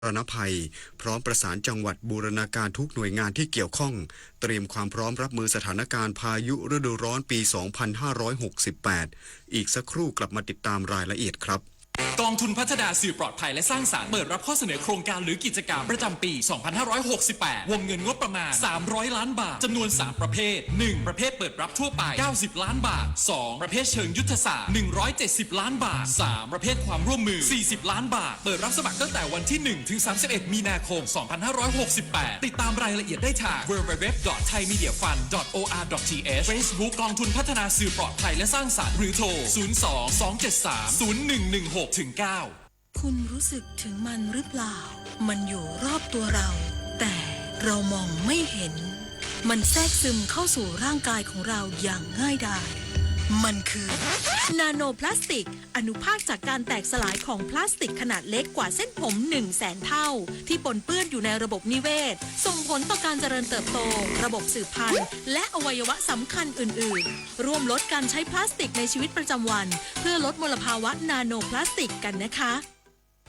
รณภัย พร้อมประสานจังหวัดบูรณาการทุกหน่วยงานที่เกี่ยวข้อง เตรียมความพร้อมรับมือสถานการณ์พายุฤดูร้อนปี สองพันห้าร้อยหกสิบแปด อีกสักครู่กลับมาติดตามรายละเอียดครับ กองทุนพัฒนาสื่อปลอดภัยและสร้างสรรค์เปิดรับข้อเสนอโครงการหรือกิจกรรมประจำปี สองพันห้าร้อยหกสิบแปด วงเงินงบประมาณ สามร้อยล้านบาท จำนวน สาม ประเภท หนึ่ง ประเภทเปิดรับทั่วไป เก้าสิบล้านบาท สอง ประเภทเชิงยุทธศาสตร์ หนึ่งร้อยเจ็ดสิบล้านบาท สาม ประเภทความร่วมมือ สี่สิบล้านบาท เปิดรับสมัครตั้งแต่วันที่ หนึ่ง ถึง สามสิบเอ็ด มีนาคม สองพันห้าร้อยหกสิบแปด ติดตามรายละเอียดได้ทาง ดับเบิลยู ดับเบิลยู ดับเบิลยู ดอท ไทย มีเดีย ฟัน ดอท โอ อาร์ ดอท ที เอช Facebook กองทุนพัฒนาสื่อปลอดภัยและสร้างสรรค์ หรือโทร ศูนย์สอง สองเจ็ดสาม ศูนย์หนึ่งหนึ่งหก ถึง เก้า คุณรู้สึกถึงมันหรือเปล่า มันอยู่รอบตัวเรา แต่เรามองไม่เห็น มันแทรกซึมเข้าสู่ร่างกายของเราอย่างง่ายดาย มันคือ นาโนพลาสติก อนุภาคจากการแตกสลายของพลาสติกขนาดเล็กกว่าเส้นผม หนึ่งแสน เท่า ที่ปนเปื้อนอยู่ในระบบนิเวศ ส่งผลต่อการเจริญเติบโต ระบบสืบพันธุ์ และอวัยวะสำคัญอื่นๆ ร่วมลดการใช้พลาสติกในชีวิตประจำวัน เพื่อลดมลภาวะนาโนพลาสติกกันนะคะ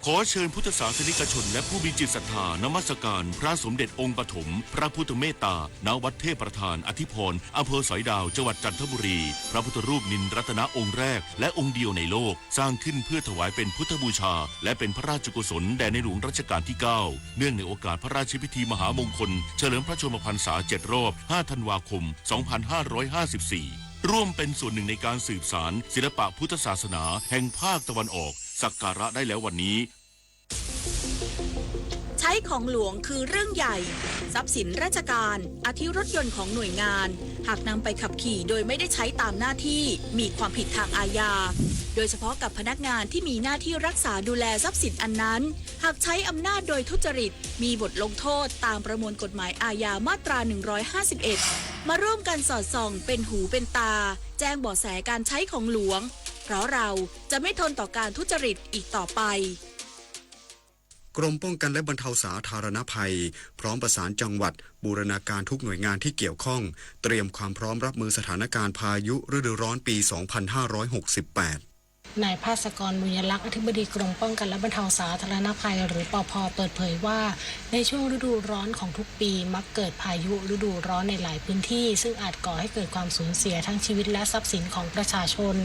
ขอเชิญพุทธศาสนิกชนและผู้มีจิตศรัทธานมัสการพระสมเด็จองค์ปฐมพระพุทธเมตตา ณ วัดเทพประธานอธิพร อำเภอสอยดาว จังหวัดจันทบุรี พระพุทธรูปนินรัตนะองค์แรกและองค์เดียวในโลก สร้างขึ้นเพื่อถวายเป็นพุทธบูชา และเป็นพระราชกุศลแด่ในหลวงรัชกาลที่ เก้า เนื่องในโอกาสพระราชพิธีมหามงคล เฉลิมพระชนมพรรษา เจ็ด รอบ ห้า ธันวาคม สองพันห้าร้อยห้าสิบสี่ ร่วมเป็นส่วนหนึ่งในการสืบสานศิลปะพุทธศาสนาแห่งภาคตะวันออก สักการะได้แล้ววันนี้ ใช้ของหลวงคือเรื่องใหญ่ ทรัพย์สินราชการ อาทิรถยนต์ของหน่วยงาน หากนำไปขับขี่โดยไม่ได้ใช้ตามหน้าที่ มีความผิดทางอาญา โดยเฉพาะกับพนักงานที่มีหน้าที่รักษาดูแลทรัพย์สินอันนั้น หากใช้อำนาจโดยทุจริต มีบทลงโทษตามประมวลกฎหมายอาญามาตรา หนึ่งร้อยห้าสิบเอ็ด มาร่วมกันสอดส่องเป็นหูเป็นตา แจ้งเบาะแสการใช้ของหลวง เพราะเราจะไม่ทนต่อการทุจริตอีกต่อไป กรมป้องกันและบรรเทาสาธารณภัย พร้อมประสานจังหวัด บูรณาการทุกหน่วยงานที่เกี่ยวข้อง เตรียมความพร้อมรับมือสถานการณ์พายุฤดูร้อนปี สองพันห้าร้อยหกสิบแปด นายภาสกร บุญยลักษณ์ อธิบดีกรมป้องกันและบรรเทาสาธารณภัย หรือ ปภ เปิดเผยว่า ในช่วงฤดูร้อนของทุกปี มักเกิดพายุฤดูร้อนในหลายพื้นที่ ซึ่งอาจก่อให้เกิดความสูญเสียทั้งชีวิตและทรัพย์สินของประชาชน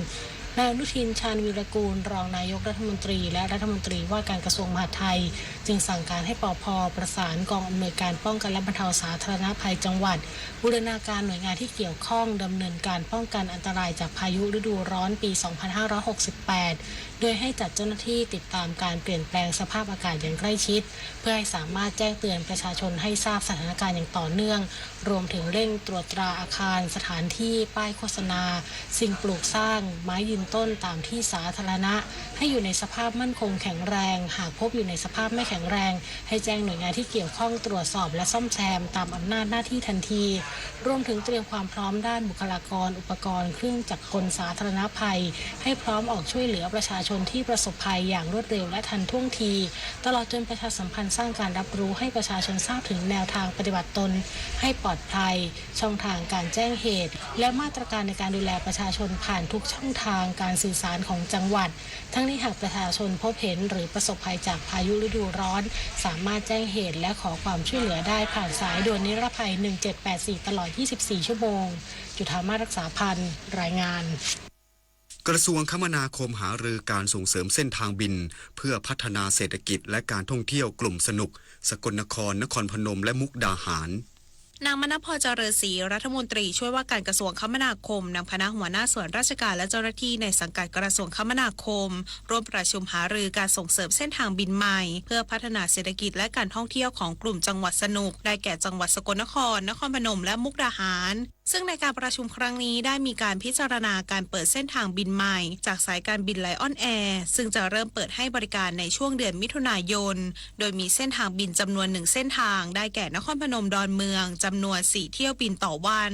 นายอนุทิน ชาญวีรกูล รองนายกรัฐมนตรี และรัฐมนตรีว่าการกระทรวงมหาดไทย จึงสั่งการให้ ปภ ประสานกองอำนวยการป้องกันและบรรเทาสาธารณภัยจังหวัด บูรณาการหน่วยงานที่เกี่ยวข้องดำเนินการป้องกันอันตรายจากพายุฤดูร้อนปี สองพันห้าร้อยหกสิบแปด โดยให้จัดเจ้าหน้าที่ติดตามการเปลี่ยนแปลงสภาพอากาศอย่างใกล้ชิด เพื่อให้สามารถแจ้งเตือนประชาชนให้ทราบสถานการณ์อย่างต่อเนื่อง รวมถึงเร่งตรวจตราอาคาร สถานที่ ป้ายโฆษณา สิ่งปลูกสร้าง ไม้ยืนต้นตามที่สาธารณะ ให้อยู่ในสภาพมั่นคงแข็งแรง หากพบอยู่ในสภาพไม่แข็งแรง ให้แจ้งหน่วยงานที่เกี่ยวข้องตรวจสอบและซ่อมแซมตามอำนาจหน้าที่ทันที รวมถึงเตรียมความพร้อมด้านบุคลากร อุปกรณ์ เครื่องจักรกลสาธารณภัย ให้พร้อมออกช่วยเหลือประชาชนที่ประสบภัยอย่างรวดเร็วและทันท่วงที ตลอดจนประชาสัมพันธ์สร้างการรับรู้ให้ประชาชนทราบถึงแนวทางปฏิบัติตนให้ปลอดภัย ช่องทางการแจ้งเหตุ และมาตรการในการดูแลประชาชนผ่านทุกช่องทางการสื่อสารของจังหวัด ทั้งนี้หากประชาชนพบเห็นหรือประสบภัยจากพายุฤดูร้อน สามารถแจ้งเหตุและขอความช่วยเหลือได้ผ่านสายด่วนนิรภัย หนึ่งเจ็ดแปดสี่ ตลอด ยี่สิบสี่ ชั่วโมง จุฑามาศ รักษาพันธ์ รายงาน กระทรวงคมนาคมหารือการส่งเสริมเส้นทางบิน เพื่อพัฒนาเศรษฐกิจและการท่องเที่ยวกลุ่มสนุก สกลนคร นครพนม และมุกดาหาร นางมณพร เจริญศรี รัฐมนตรีช่วยว่าการกระทรวงคมนาคม นำคณะหัวหน้าส่วนราชการและเจ้าหน้าที่ในสังกัดกระทรวงคมนาคม ร่วมประชุมหารือการส่งเสริมเส้นทางบินใหม่ เพื่อพัฒนาเศรษฐกิจและการท่องเที่ยวของกลุ่มจังหวัดสนุก ได้แก่จังหวัดสกลนคร นครพนม และมุกดาหาร ซึ่งในการประชุมครั้งนี้ได้มีการพิจารณาการเปิดเส้นทางบินใหม่ จากสายการบินไลออนแอร์ ซึ่งจะเริ่มเปิดให้บริการในช่วงเดือนมิถุนายน โดยมีเส้นทางบินจำนวนหนึ่งเส้นทาง ได้แก่นครพนม ดอนเมือง จำนวนสี่เที่ยวบินต่อวัน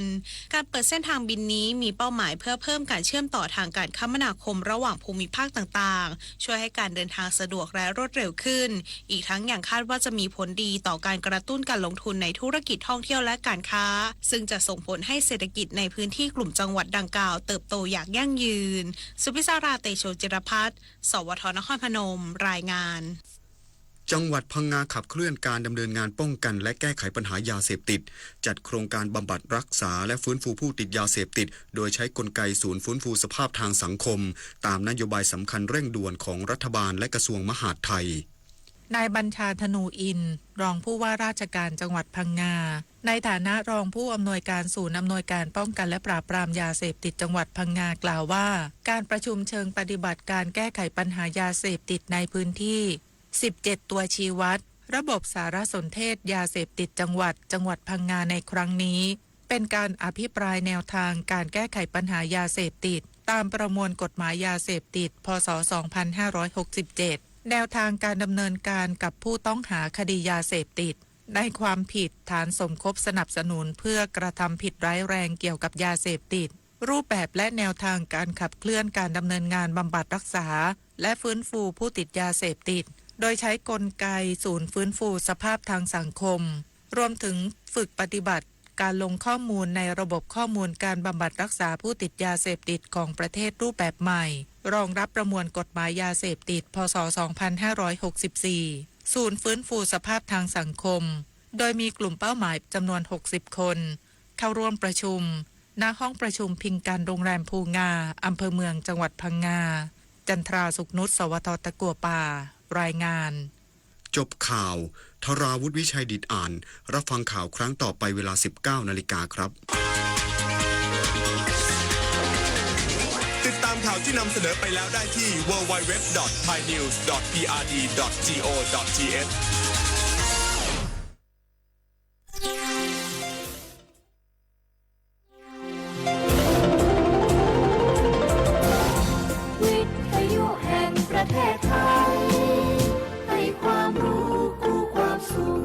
การเปิดเส้นทางบินนี้มีเป้าหมายเพื่อเพิ่มการเชื่อมต่อทางการคมนาคมระหว่างภูมิภาคต่างๆ ช่วยให้การเดินทางสะดวกและรวดเร็วขึ้น อีกทั้งยังคาดว่าจะมีผลดีต่อการกระตุ้นการลงทุนในธุรกิจท่องเที่ยวและการค้า ซึ่งจะส่งผลให้เศรษฐกิจในพื้นที่กลุ่มจังหวัดดังกล่าวเติบโตอย่างยั่งยืน สุพิศรา เตโชจิรพัฒน์ สวท นครพนม รายงาน ก จังหวัดพังงาขับเคลื่อนการดำเนินงานป้องกันและแก้ไขปัญหายาเสพติด จัดโครงการบำบัดรักษาและฟื้นฟูผู้ติดยาเสพติด โดยใช้กลไกศูนย์ฟื้นฟูสภาพทางสังคม ตามนโยบายสำคัญเร่งด่วนของรัฐบาลและกระทรวงมหาดไทย นายบัญชา ธนูอินทร์ รองผู้ว่าราชการจังหวัดพังงา ในฐานะรองผู้อำนวยการศูนย์อำนวยการป้องกันและปราบปรามยาเสพติดจังหวัดพังงากล่าวว่า การประชุมเชิงปฏิบัติการแก้ไขปัญหายาเสพติดในพื้นที่ สิบเจ็ด ตัวชี้วัด ระบบสารสนเทศยาเสพติดจังหวัด จังหวัดพังงาในครั้งนี้ เป็นการอภิปรายแนวทางการแก้ไขปัญหายาเสพติด ตามประมวลกฎหมายยาเสพติด พ.ศ. สองพันห้าร้อยหกสิบเจ็ด แนวทางการดำเนินการกับผู้ต้องหาคดียาเสพติด ในความผิดฐานสมคบสนับสนุนเพื่อกระทำผิดร้ายแรงเกี่ยวกับยาเสพติด รูปแบบและแนวทางการขับเคลื่อนการดำเนินงานบำบัดรักษา และฟื้นฟูผู้ติดยาเสพติด โดยใช้กลไกศูนย์ฟื้นฟูสภาพทางสังคม รวมถึงฝึกปฏิบัติการลงข้อมูลในระบบข้อมูลการบำบัดรักษาผู้ติดยาเสพติดของประเทศรูปแบบใหม่ รองรับประมวลกฎหมายยาเสพติด พ.ศ. สองพันห้าร้อยหกสิบสี่ ศูนย์ฟื้นฟูสภาพทางสังคม โดยมีกลุ่มเป้าหมายจำนวน หกสิบ คน เข้าร่วมประชุม ณ ห้องประชุมพิงกันโรงแรมภูงา อำเภอเมือง จังหวัดพังงา จันทรา สุขนุช สวท ตะกัวป่า รายงาน จบข่าว ธราวุฒิ วิชัยดิษฐอ่าน รับฟังข่าวครั้งต่อไปเวลา สิบเก้านาฬิกาครับ ติดตามข่าวที่นำเสนอไปแล้วได้ที่ ดับเบิลยู ดับเบิลยู ดับเบิลยู ดอท ไทยนิวส์ ดอท พีอาร์ดี ดอท จี โอ ดอท ที เอช วิทยุแห่งประเทศไทย ให้ความรู้คู่ความสุข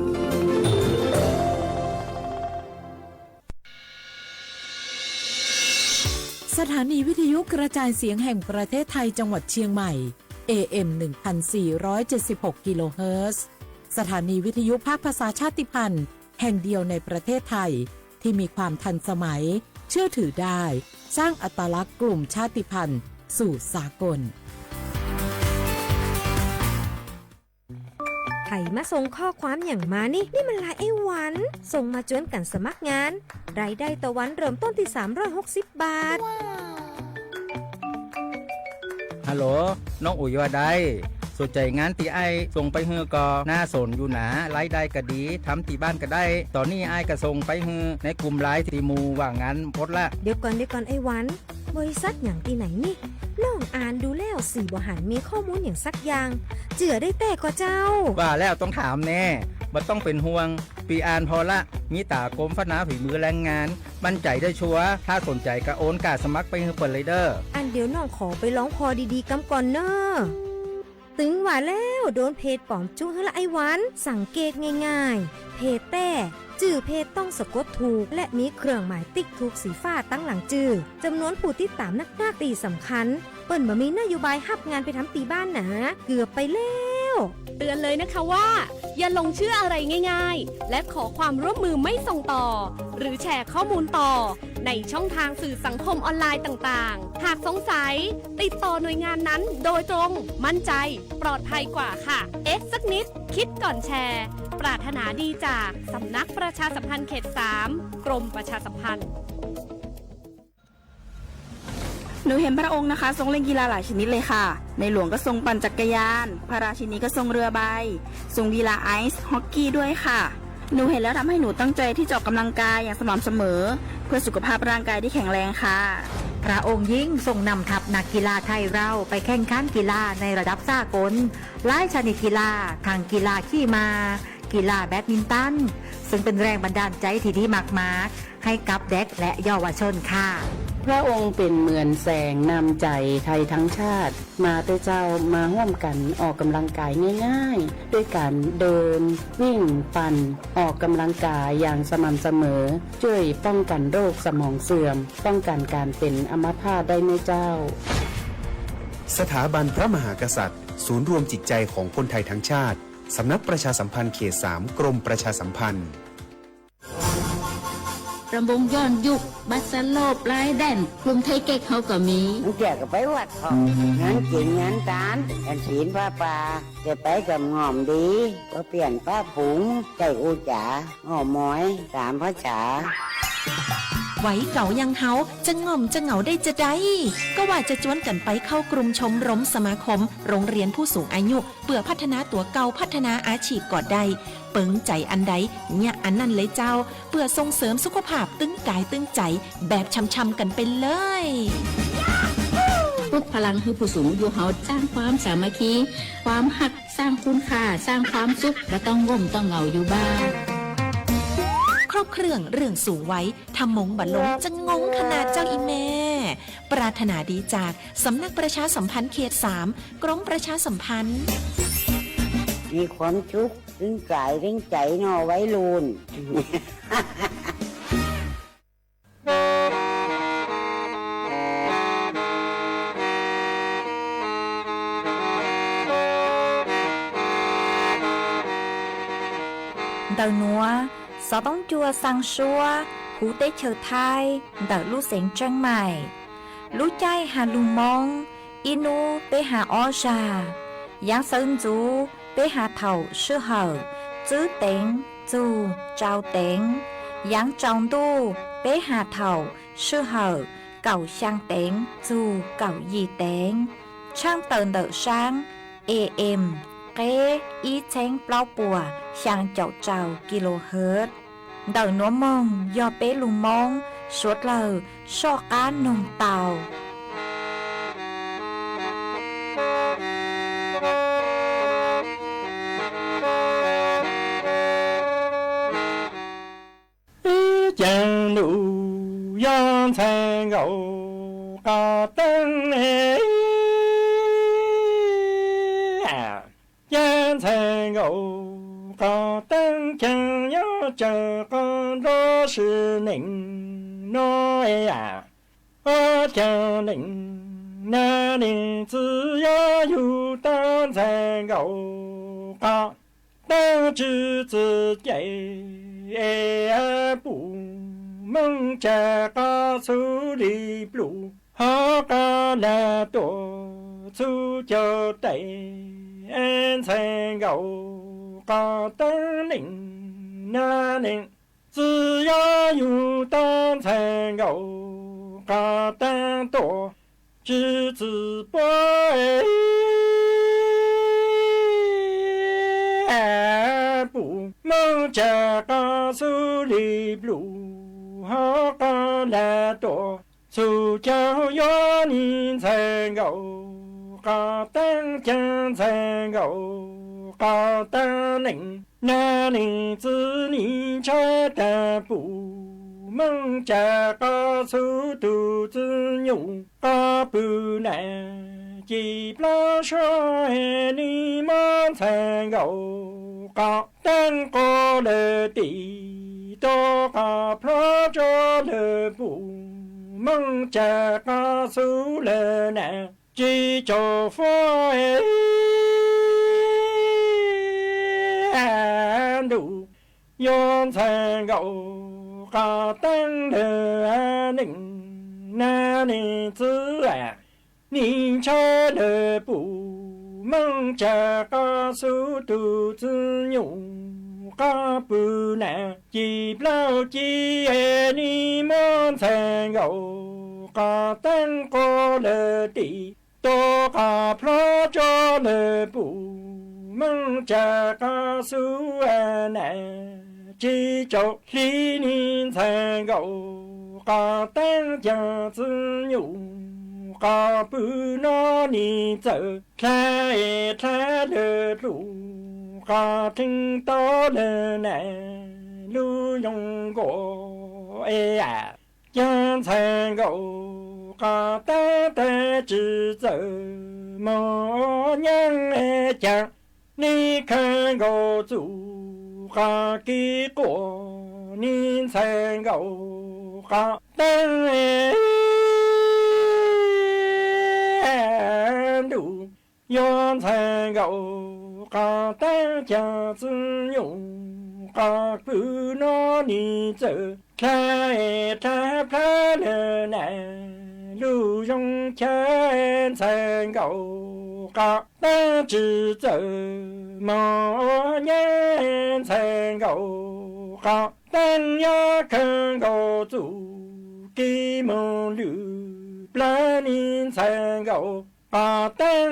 สถานีวิทยุกระจายเสียงแห่งประเทศไทยจังหวัดเชียงใหม่ เอ เอ็ม หนึ่งพันสี่ร้อยเจ็ดสิบหก กิโลเฮิรตซ์ สถานีวิทยุภาคภาษาชาติพันธุ์แห่งเดียวในประเทศไทย ที่มีความทันสมัย เชื่อถือได้ สร้างอัตลักษณ์กลุ่มชาติพันธุ์สู่สากล ใผมาส่งข้อความอย่างมานี่ นี่มันไลน์ไอ้หวัน ส่งมาจวนกันสมัครงาน รายได้ต่อวันเริ่มต้นที่สามร้อยหกสิบบาท ฮัลโหล น้องอุ๋ยว่าได สนใจงานตี้อ้ายส่งไปหื้อก่อ น่าสนอยู่หนา รายได้ก็ดี ทำตี้บ้านก็ได้ ตอนนี้อ้ายก็ส่งไปหื้อในกลุ่มไลน์ตี้หมู่ว่างงานหมดละ เดี๋ยวก่อน เดี๋ยวก่อนไอ้หวัน บริษัทหยังตี้ไหนนี่ น้องอ่านดูแล้วสี่บ่หันมีข้อมูลหยังสักอย่าง เจื้อได้แต๊ก่อเจ้า ว่าแล้วต้องถามแน่ บ่ต้องเป็นห่วง ปีอ่านผ่อละ มีต๋ากรมพัฒนาฝีมือแรงงาน มั่นใจได้ชัวร์ ถ้าสนใจก็โอนก้าสมัครไปหื้อเปิ้นเลยเด้อ อันเดี๋ยวน้องขอไปลองผ่อดีๆกำก่อนเน้อ ตึงว่าแล้วโดนเพจป๋อมจุ๊หื้อละไอ้หวัน สังเกตง่ายๆ เพจแต๊ จื้อเพจต้องสะกดถูก และมีเครื่องหมายติ๊กถูกสีฟ้าตังหลังจื้อ จำนวนผู้ติดตามนักๆ ตี้สำคัญ เปิ้นบ่มีนโยบายฮับงานไปทำตี้บ้านหนา เกือบไปแล้ว เตือนเลยนะคะว่า อย่าหลงเชื่ออะไรง่ายๆ และขอความร่วมมือไม่ส่งต่อ หรือแชร์ข้อมูลต่อ ในช่องทางสื่อสังคมออนไลน์ต่างๆ หากสงสัย ติดต่อหน่วยงานนั้นโดยตรง มั่นใจ ปลอดภัยกว่าค่ะ เอ๊ะสักนิด คิดก่อนแชร์ ปรารถนาดีจากสำนักประชาสัมพันธ์เขตสาม กรมประชาสัมพันธ์ หนูเห็นพระองค์นะคะ ทรงเล่นกีฬาหลายชนิดเลยค่ะ ในหลวงก็ทรงปั่นจักรยาน พระราชินีก็ทรงเรือใบ ทรงกีฬาไอซ์ฮอกกี้ด้วยค่ะ หนูเห็นแล้วทำให้หนูตั้งใจที่จะออกกำลังกายอย่างสม่ำเสมอ เพื่อสุขภาพร่างกายที่แข็งแรงค่ะ พระองค์ยิ่งทรงนำทัพนักกีฬาไทยเราไปแข่งขันกีฬาในระดับสากล หลายชนิดกีฬา ทั้งกีฬาขี่ม้า กีฬาแบดมินตัน ซึ่งเป็นแรงบันดาลใจที่ดีมากๆ ให้กับเด็กและเยาวชนค่ะ พระองค์เป็นเหมือนแสงนำใจไทยทั้งชาติ มาเต๊อะเจ้า มาร่วมกันออกกำลังกายง่ายๆ ด้วยการเดิน วิ่ง ปั่น ออกกำลังกายอย่างสม่ำเสมอ ช่วยป้องกันโรคสมองเสื่อม ป้องกันการเป็นอัมพาตได้เน้อเจ้า สถาบันพระมหากษัตริย์ ศูนย์รวมจิตใจของคนไทยทั้งชาติ สำนักประชาสัมพันธ์เขตสาม กรมประชาสัมพันธ์ ส Rau npoo yoj yuj, baj xab loj, plaib daj, lum thej kej hauv kom miv, cia kom peb vaj thom, nyob ceev nyob ntab, kas tsiv paj pas, ces peb kom ngom ntiv, ua piam pab puv, caij u cav, ngom moiv, tav pab tsav. Quais kaum yeej hauv, tseem ngom tseem ngaum dej tsa dai, koj vam tsa cuab kam pais khauj krum chom rom xama khom roob riam phuj xum a nyuj, pwm phaj thana tuav kaus phaj thana a tshim kom dai, peev caiv a ntaiv nyiaj a naj le cau, pwm xoo xeem xub khuab pham teeb kais teeb caiv beb tsham tsham kam pes lawm. Pub pha laj hwj phuj xum yuj hauv, txaaj khuam xav ma khib, khuam haj, txaaj kun kha, txaaj khuam xub, koj tooj nkoom tooj ngaum yus npaj. ครบเครื่องเรื่องสูงวัย ทำมงบรรลง จะงงขนาดเจ้าอีแม่ ปรารถนาดีจาก สำนักประชาสัมพันธ์เขตสาม กรมประชาสัมพันธ์ มีความสุข เรื่องกายเรื่องใจเนาะวัยรุ่น Ntawm nuav, xov tooj cua xaa suab huv teb chaws Thaib ntawm lub xeev Tsheeb Maim. Lub caij has lug Moob, ib nub peb has ob zag. Yaav xawv ntxuv peb has thaum sij hawm tswb teev txug tsau teev. Yaav tsaus ntuj peb has thaum sij hawm kaum xyaa teev txug kaum yim teev. Tshaaj tawm ntawm saab A M qeb ib txheeb plaub puas xyaa caum rau kilohertz. Ntawm nuav moog yog peb lug Moob suav dlawg soj qaab noog tau. Ib caag ntuj yog ntxhais nkaus qos teeb, yog ntxhais nkaus qos teeb, caag yuav tsaws qos nrov sib neej no. Ob caag neej na neej txwv yog yug tau ntxhais nkaus qos teeb, tsi txwv cai pum moog tsa qos xub li pluj, hov qos lag tuam txhub caug tais. Ntxhais nkaus qos teeb neej na neej txwv yog yug tau ntxhais nkaus qos teeb tuaj, tsi txwv puab pum moog tsa qos xub li pluj, hov qos lag tuam txhub caug. Yuav nim ntxhais nkaus qos teeb, caag ntxhais nkaus qos teeb neej na neej txwv, nim ntshai taag pum moog tsa qos xub tug txwv nyuj, qos pw na ci plaub suab. Nim muab ntxhais nkaus qos teeb quas lawm tim, tuav qos plhuav tso lawm pum moog tsa qos xub lawm na ci caug fuab. Ntuj, yuav ntxhais nkaus qos teeb lawm neej na neej txwv, nim ntshai lawm pum moog tsa qos xub tug txwv nyuj, qos pw na ci plaub ci. Nim muab ntxhais nkaus qos teeb quas lawm tim, tuav qos plhuav tso lawm pum moog tsa qos xub na ci caug hli. Nim ntxhais nkaus qos teeb, caag txwv nyuj qos pw no, nim txawm dlha dlha lawm lub qos dleeg tau lawm na lub yoog nkuas. Caag ntxhais nkaus qos teeb, tsi txawm moog nyaab, caag nim khawv nkaus txuj qos kev quas. Nim ntxhais nkaus qos teeb, ntuj, yuav ntxhais nkaus qos teeb, caag txwv nyuj qos pw no, nim txawm Dlha dlha plhawv lawm na, lub zoo chaw ntxhais nkauj, qos teeb tsis txawj moog ua nyaab ntxhais nkauj, qos teeb yuav khaws nkaus txuj kev moog lwm plawv nwg ntxhais nkauj, qos teeb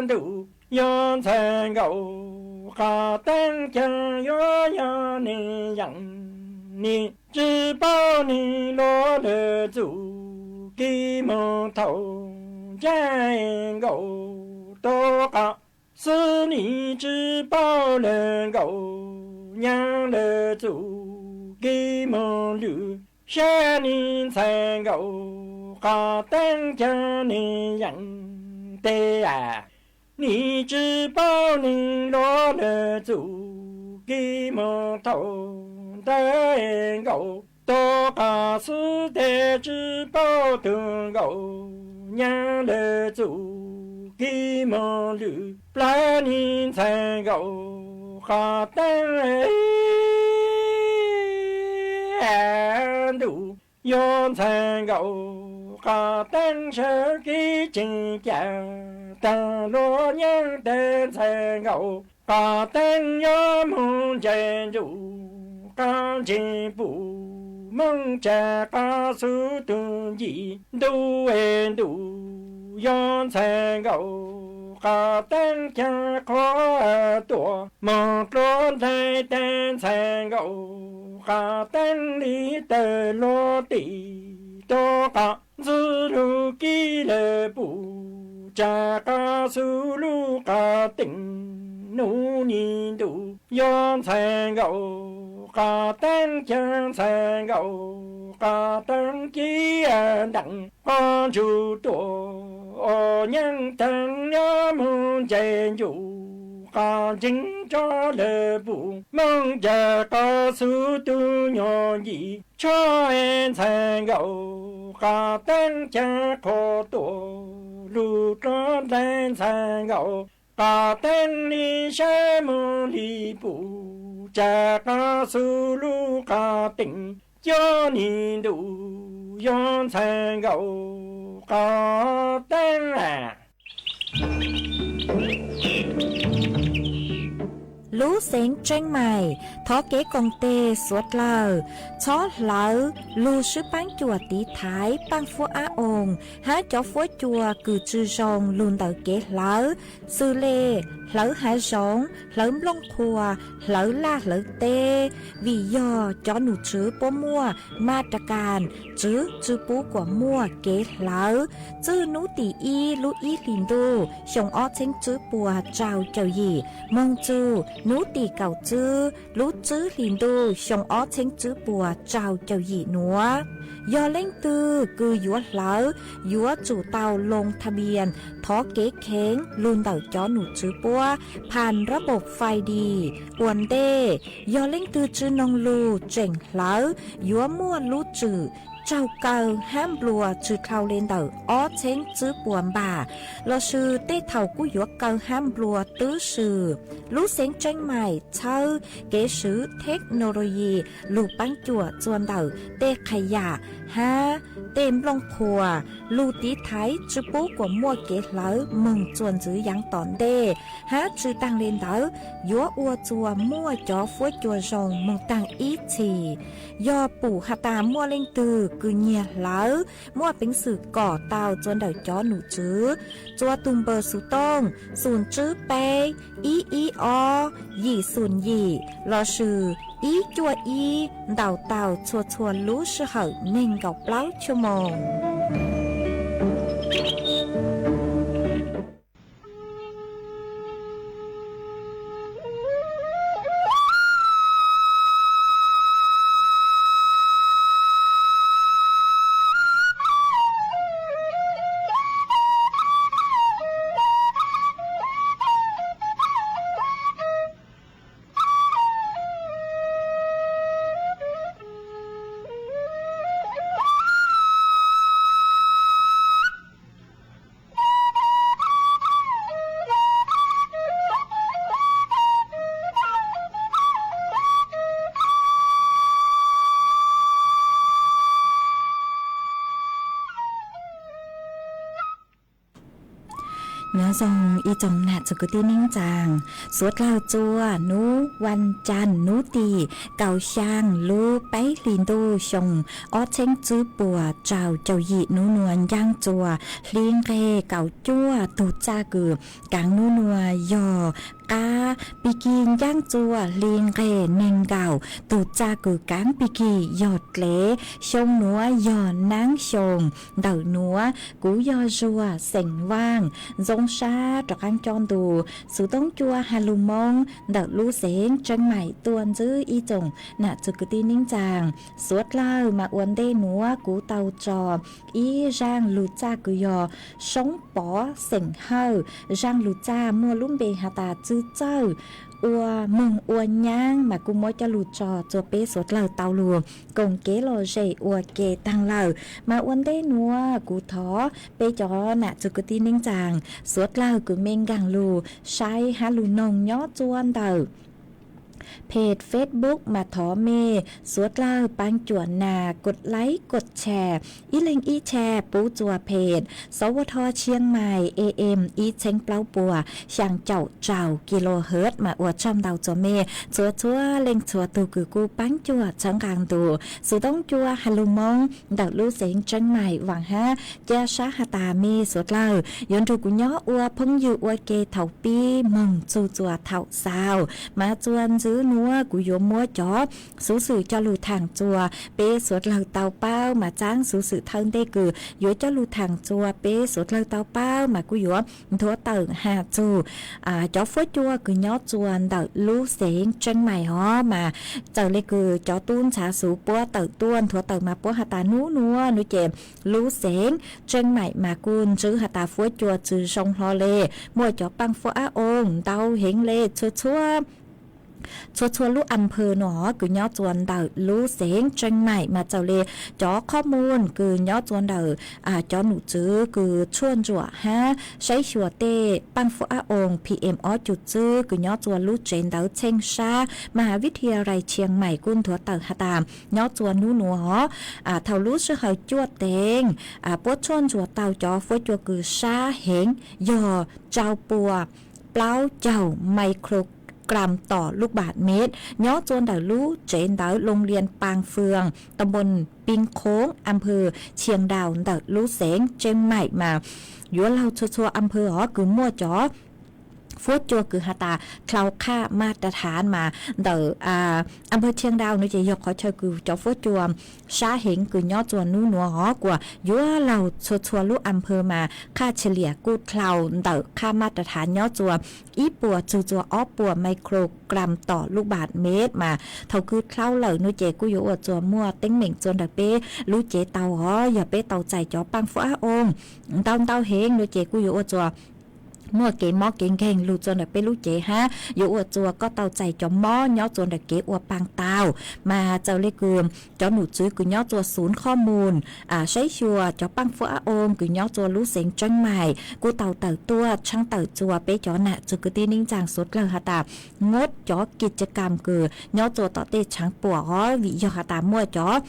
ntuj yuav ntxhais nkauj, qos teeb caag yuav yog nwg yaam, nwg tsis paub nwg luag lawm txuj kev moog thaum ntxhais nkauj tuag qos xwb, nwg tsis paub lawm nkauj nyaab lawm txuj kev moog lwm, saib nwg ntxhais nkauj, qos teeb caag nwg yaam tes a, nwg tsis paub nwg luag lawm txuj kev moog thaum ntxhais nkauj tuag qos xwb, tes tsis paub tug nkauj nyaab lawm txuj kev moog lwm plawv nwg ntxhais nkauj, qos teeb ntuj yuav ntxhais nkauj, qos teeb sawv kev tseem ca taag luag nyaab tes ntxhais nkauj, qos teeb yuav moog ncaim ntuj, qos ntseg pum moog tsa qos xub tug nci, ntuj es ntuj yuav ntxhais nkauj, qos teeb caag qhuav tuaj moog dlua dlaim tes ntxhais nkauj, qos teeb li tawg luag tim tuag qos ntxwb lug kib lawm pum tsa qos xub lub qos teeb, nub nyi ntuj yuav ntxhais nkauj, qos teeb caag ntxhais nkauj, qos teeb kib ntaag qos ntsug tuaj ua nyaab taag, yuav moog ncaim ntuj, qos ntseeg rov lawm pum moog ca qos xub tug nyuag nci, tshuav ntxhais nkauj, qos teeb caag qhuav tuaj lug dlua dlaim ntxhais nkauj, qos teeb li saib moog li pum tsa qos xub lub qos teeb, cuab nyi ntuj yuav ntxhais nkauj, qos teeb a. Lub xeev Tseeb Maim thov kev koom tes suav dlawg, txhob hlawv lug swb paab cuam tiv thaiv paaj fuab ab oos hab cov fuab cua kws tsi zoo lug ntawm kev hlawv, xws le hlawv hav zoov, hlawv nplooj qhuas, hlawv laj hlawv teb, vim yog cov num tswv puab muaj ma ra kas tswv tsi pub kuas muaj kev hlawv. Txwj nub tim ib lub ib hlis ntuj xyoo ob txheeb tswb puas rau caum yim moog txug nub tim kaum tswb lub tswb hlis ntuj xyoo ob txheeb tswb puas rau caum yim nuav. Yog leej twg kws yuav hlawv, yuav tsum tau loo tha npias thov kev kheev lug ntawm cov num tswv puab phas nrab npaum fais dis ua ntej. Yog leej twg tsi noog lug tseem hlawv, yuav muaj lub tswm raug kaw hab nplua tsi dhau le ntawm ob txheeb tswb puas npam lossis tej thaum kuj yuav kaw hab nplua twb swm. Lub xeev Tseeb Maim txhawb kev swv theknoloyi lug paab cuam txuas ntawm tej qhas yam hab tej nplooj qhuas lug tiv thaiv tsi pub kuas muaj kev hlawv moog txuas ntxiv yaav tom ntej, hab tsi taag le ntawd yuav ua txuas muaj cov fuab cua zoo moog taag ib txhis. Yog pum has tas muaj leej twg kws nyiag hlawv, muaj peev xwm kom tau txuas ntawm cov num tswv txuas tug npawb xuv tooj xum tswb peb ib ib ob yim xum yim lossis ib cuaj ib ntaus tau txhua txhua lub sij hawm neeg nkaum plaub chua moos. Nyob zoo ib tsoom nam txiv kwv tij neej tsaa, suav dlawg txua hnub vas cas hnub tim kaum xyaa lub peb hlis ntuj xyoo ob txheeb tswb puas rau caum yim, hnub nuav ncaaj txua hli nqeg kaum cuaj, tug txaj kws kaav hnub nuav yog qaab pig kig, ncaaj txua hli nqeg neeg nkaum, tug txaj kws kaav pig kig yog dlev, xyoo nuav yog naab xyoo ntawm nuav, kuv yog Zuag xeem Vaaj, ntxoov sab rov qaab coj ntu xuv toob cua has lug Moob ntawm lub xeev Tseeb Maim tuaj ntsib ib tsoom nam txiv kwv tij neej tsaa. Suav dlawg mas ua ntej nuav kuv tau tso ib zaaj lug txaj kws yog Soob Pov xeem Hawj, zaaj lug txaj muaj lub npe has tas Txwj Txawj ua moog ua nyaab mas kuj muab coj lug tso txua peb suav dlawg tau lug koom kev lom zem ua ke taag lawm. Mas ua ntej nuav kuv thov peb cov nam txiv kwv tij neej tsaa, suav dlawg kws mej nkaag lug saib hab lug noog nyob txua ntawm peg Facebook mas thov mej suav dlawg paab cuam nas kod like kod share, ib leeg ib share pub txua peg Sov Ua Tho Tshiab Mais A M ib txheeb plaub puas xyaa caum rau kilohertz mas ua tsaug ntau txua mej txhua txhua leej txhua tug kws kuj paab cuam txhawb nqaa ntu xuv toob cua has lug Moob ntawm lub xeev Tseeb Maim vaam hab ca sab has tas mej suav dlawg yuav nrug kuv nyob ua phooj ywg ua ke thaum pib moog txug txua thaum xaus. Mas txua ntswb nuav kuv yuav muab cov xuv xwm coj lug thaam txua peb suav dlawg tau paub, mas txaab xuv xwm thawj ntej kws yuav coj lug thaam txua peb suav dlawg tau paub mas kuj yuav nthuav tawm has txug cov fuab cua kws nyob txua ntawm lub xeev Tseeb Maim os. Mas txawm le kws cov tub ntxhaav xuv puab tawm tuaj nthuav tawm mas puab has tas nub nuav nuav ces lub xeev Tseeb Maim mas kuj ntswb has tas fuab cua tsi zoo hlo le, muaj cov paaj fuab ab oo ntau heev le txhua txhua txhua txhua lub am phaw nuav kws nyob txua ntawm lub xeev Tseeb Maim. Mas txawm le cov qhob mus kws nyob txua ntawm cov num tswv kws tshuaj ntsuam hab saib xyuas tej paaj fuab ab oo P M ob cum tswb kws nyob txua lub tsev ntawv Txheej Sab Mas Has Vib Thia Rais Tshiab Mais kuj nthuav tawm has tas nyob txua nub nuav thaum lub sij hawm cuaj teev puab tshuaj ntsuam tau cov fuab cua kws sab heev yog rau puas plaub caug microgram tom lub baam mev nyob txua ntawm lub tsev ntawv Loo Lias Paas Fwm, ta npoos Pij Khoob, am phaw Tshiab Daus ntawm lub xeev Tseeb Maim. Mas yuav laug txhua txhua am phaw os kws muaj cov fuab cua kws has tas dlhau qhaj maj ras thaav mas ntawm am phaw Tshiab Daus nuav ces yog qhov chaw kws cov fuab cua sab heev kws nyob txua nub nuav os. Kuas yuav laug txhua txhua lub am phaw mas qhaj tshaj liam kuj dlhau ntawm qhaj maj ras thaav nyob txua ib puas txug txua ob puas microgram tom lub baam mev. Mas thaum kws dlhau lawm nuav ces kuj yuav ua txua muaj teeb meem txua ntawm peb lub cev tau os. Yog peb tau txais cov paaj fuab ab oo ntau ntau heev nuav ces kuj yuav ua txua muaj kev mob kev nkeeg lug txua ntawm peb lub cev hab yuav ua txua koj tau txais cov mob nyob txua ntawm kev ua paaj tau. Mas txawm le kws cov num tswv kws nyob txua xuv qhob mus saib xyuas cov paaj fuab ab oo kws nyob txua lub xeev Tseeb Mais kuj tau tawm tuaj tshaab tawm txua peb cov nam txiv kwv tij neej tsaa suav dlawg has tas ngob cov kis tsa kam kws nyob txua tom tej tshaav puam os, vim yog has tas muaj cov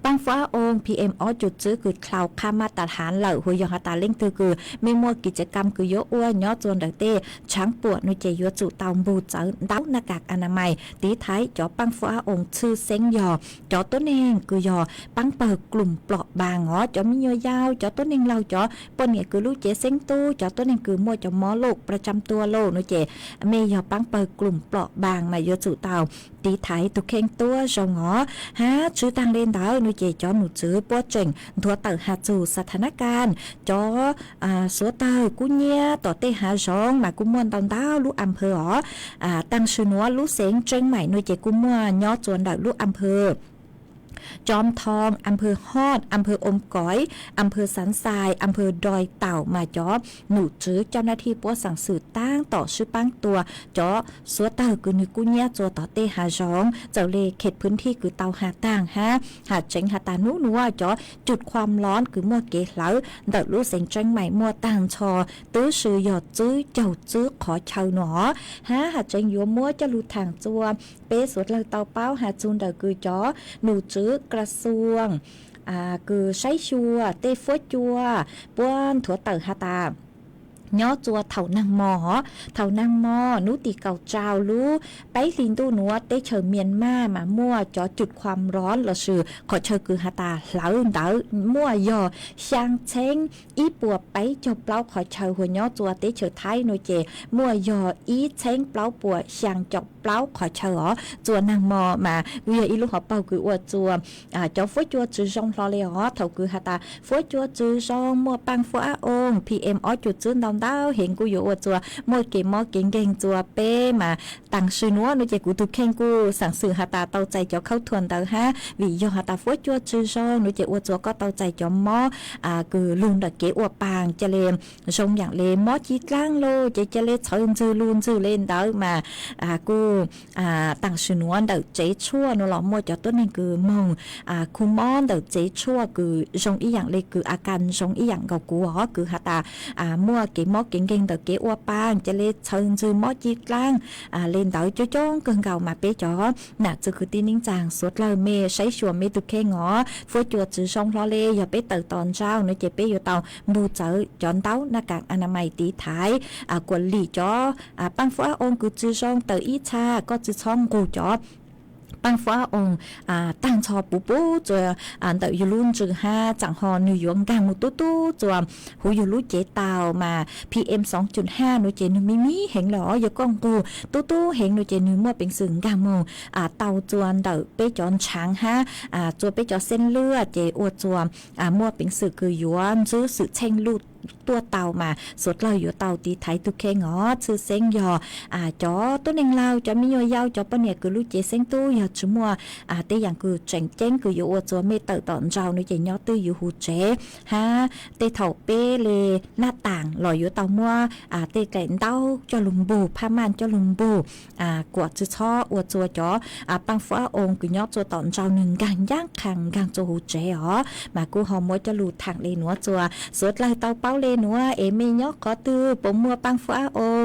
paaj fuab ab oo P M ob cum tswb kws dlhau qhaj maj ras thaav lawm. Hu yog has tas leej twg kws mej muaj kis tsa kam kws yuav ua nyob txua ntawm tej tshaav puam nuav ces yuav tsum tau npug txawv ntau na kas a na mais tiv thaiv cov paaj fuab ab oo, tshwj xeeb yog cov tuab neeg kws yog paab pawg klum plom npaas os, cov me nyuam yaus, cov tuab neeg laug, cov poj niam kws lub cev xeeb tub, cov tuab neeg kws muaj cov mob loj pra tsam tua loj nuav ces mej yog paab pawg klum plom npaas mas yuav tsum tau tiv thaiv tug kheej tuab zoo os. Hab tswv taag le ntawd nuav ces cov num tswv puab tseem nthuav tawm has txug xa tha nab kas cov suav dlawg kub nyiab tom tej hav zoov mas kuj muaj ntau ntau lub am phaw os. Taag sim nuav lub xeev Tseeb Mais nuav ces kuj muaj nyob txua ntawm lub am phaw Cov Thoo, am phaw Hoj, am phaw Oom Koiv, am phaw Xaav Xais, am phaw Doi Taum mas cov num tswv coj nab thij puab xaam xwm taab tom swb paab tua cov suav dlawg kws nwg kub nyiab txua tom tej hav zoov. Txawm le khem phwv thij kws tau has taag hab has tseev has tas nub nuav cov cub khuam loov kws muaj kev hlawv ntawm lub xeev Tseeb Mais muaj taag nrho, tub si yog tsib caug tsib qhov chaw nuav. Hab has tseev yuav muab coj lug thaam txua peb suav dlawg tau paub has txug ntawm kws cov num tswv kras xuas kws saib xyuas tej fuab cua puab nthuav tawm has tas nyob txua thaum nag hmo os, thaum nag hmo hnub tim kaum rau lub peb hlis ntuj nuav teb chaws Myanmar mas muaj cov cụt khuam rov lossis qhov chaw kws has tas hlawv ntawd muaj yog xyaa txheeb ib puas peb caug plaub qhov chaw, hos nyob txua teb chaws Thaib nuav ces muaj yog ib txheeb plaub puas xyaa caum plaub qhov chaw os. Txua nag hmo mas kuj yog ib lub hauv paug kws ua txua cov fuab cua tsi zoo hlo le os. Thaum kws has tas fuab cua tsi zoo, muaj paaj fuab ab oo, PM ob cum txwb ntau ntau heev kuj yuav ua txua muaj kev mob kev nkeeg txua peb mas taam sim nuav nuav ces kuv tug kheej kuj xaam xwm has tas tau txais cov khaub thuas ntawd hab, vim yog has tas fuab cua tsi zoo nuav ces ua txua koj tau txais cov mob kws lug ntawm kev ua paag ca le zoo yaam le mob ci dlaab lug ces ca le txhawv ntswg lug ntswg le ntawd mas kuj taam sim nuav ntawm tsev tshuaj nuav los muaj cov tuab neeg kws moog khu mob ntawm tsev tshuaj kws zoo ib yaam le kws a kas zoo ib yaam nkaus kuv os, kws has tas muaj kev mob kev nkeeg ntawm kev ua paag ca le txhawv ntswg mob ci dlaab le ntawd coob coob kawg nkaus mas peb cov nam txiv kwv tij neej tsaa suav dlawg mej saib xyuas mej tug kheej os. Fuab cua tsi zoo hlo le yog peb tawm tom ntsauj nuav ces peb yuav tau npug txawv cov ntaub naj kas anamais tiv thaiv kuas lim cov paaj fuab ab oo kws tsi zoo tawm ib txha, koj tsi txhob nqug cov paaj fuab ab oo taag ntxhov puv puv txua ntawm yug lub ntsws hab tsaam ho nwg yuav nkaag moog tub tub txua huv yug lub cev taug mas PM soo cum haj nuav ces nwg mib mib heev le os, yog koj nqug tub tub heev nuav ces nwg muaj peev xwm nkaag moog tau txua ntawm peb cov ntshaav hab txua peb cov xeeb lwaj ces ua txua muaj peev xwm kws yuav ntswb xwm txheej luj tuaj tau mas suav dlawg yuav tau tiv thaiv tug kheej os. Tshwj xeeb yog cov tuab neeg laug, cov me nyuam yaus, cov poj niam kws lub cev xeeb tub yog tsi muaj tej yaam kws tseem ceeb kws yuav ua txua mej tawm tom ntsauj nuav ces nyob twj ywm huv tsev hab tej thaum peb le naj taam los yuav tau muab tej daim ntaub coj lug npug, phaj maj coj lug npug kuas tsi txhob ua txua cov paaj fuab ab oo kws nyob txua tom ntsauj nwg nkaag ncaab qha nkaag txua huv tsev os. Mas kuj ho muab coj lug thaam le nuav txua suav dlawg tau paub le nuav es mej nyob qhov twg puas muaj paaj fuab ab oo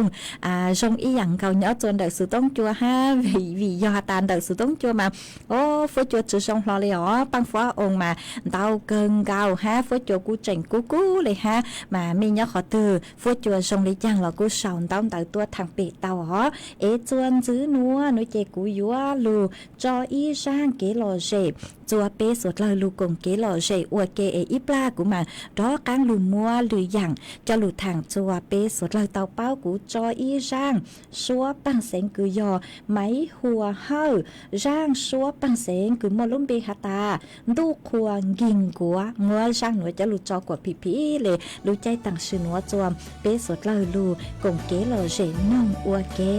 zoo ib yaam nkaus nyob txua ntawm xuv toob cua hab, vim yog has tas ntawm xuv toob cua mas o fuab cua tsi zoo hlo le os, paaj fuab ab oo mas ntau kawg nkaus hab fuab cua kuj tseem kub kub le hab, mas mej nyob qhov twg fuab cua zoo le caag los kuj sau ntaub ntawv tuaj thaam pem tau os. Es txua ntxiv nuav nuav ces kuv yuav lug tso ib zaaj kev lom zem txua peb suav dlawg lug koom kev lom zem ua ke es ib plag kuv mas rov qaab lug muab lwm yaam coj lug thaam txua peb suav dlawg tau paub. Kuv tso ib zaaj suab paaj xeev kws yog Maiv Hua Hawj, zaaj suab paaj xeev kws muaj lub npe has tas Ntuj Qhua Nkig Nkuav. Muab zaaj nuav coj lug tso kuas phim phim le lub caij taam sim nuav txua peb suav dlawg lug koom kev lom zem noog ua ke.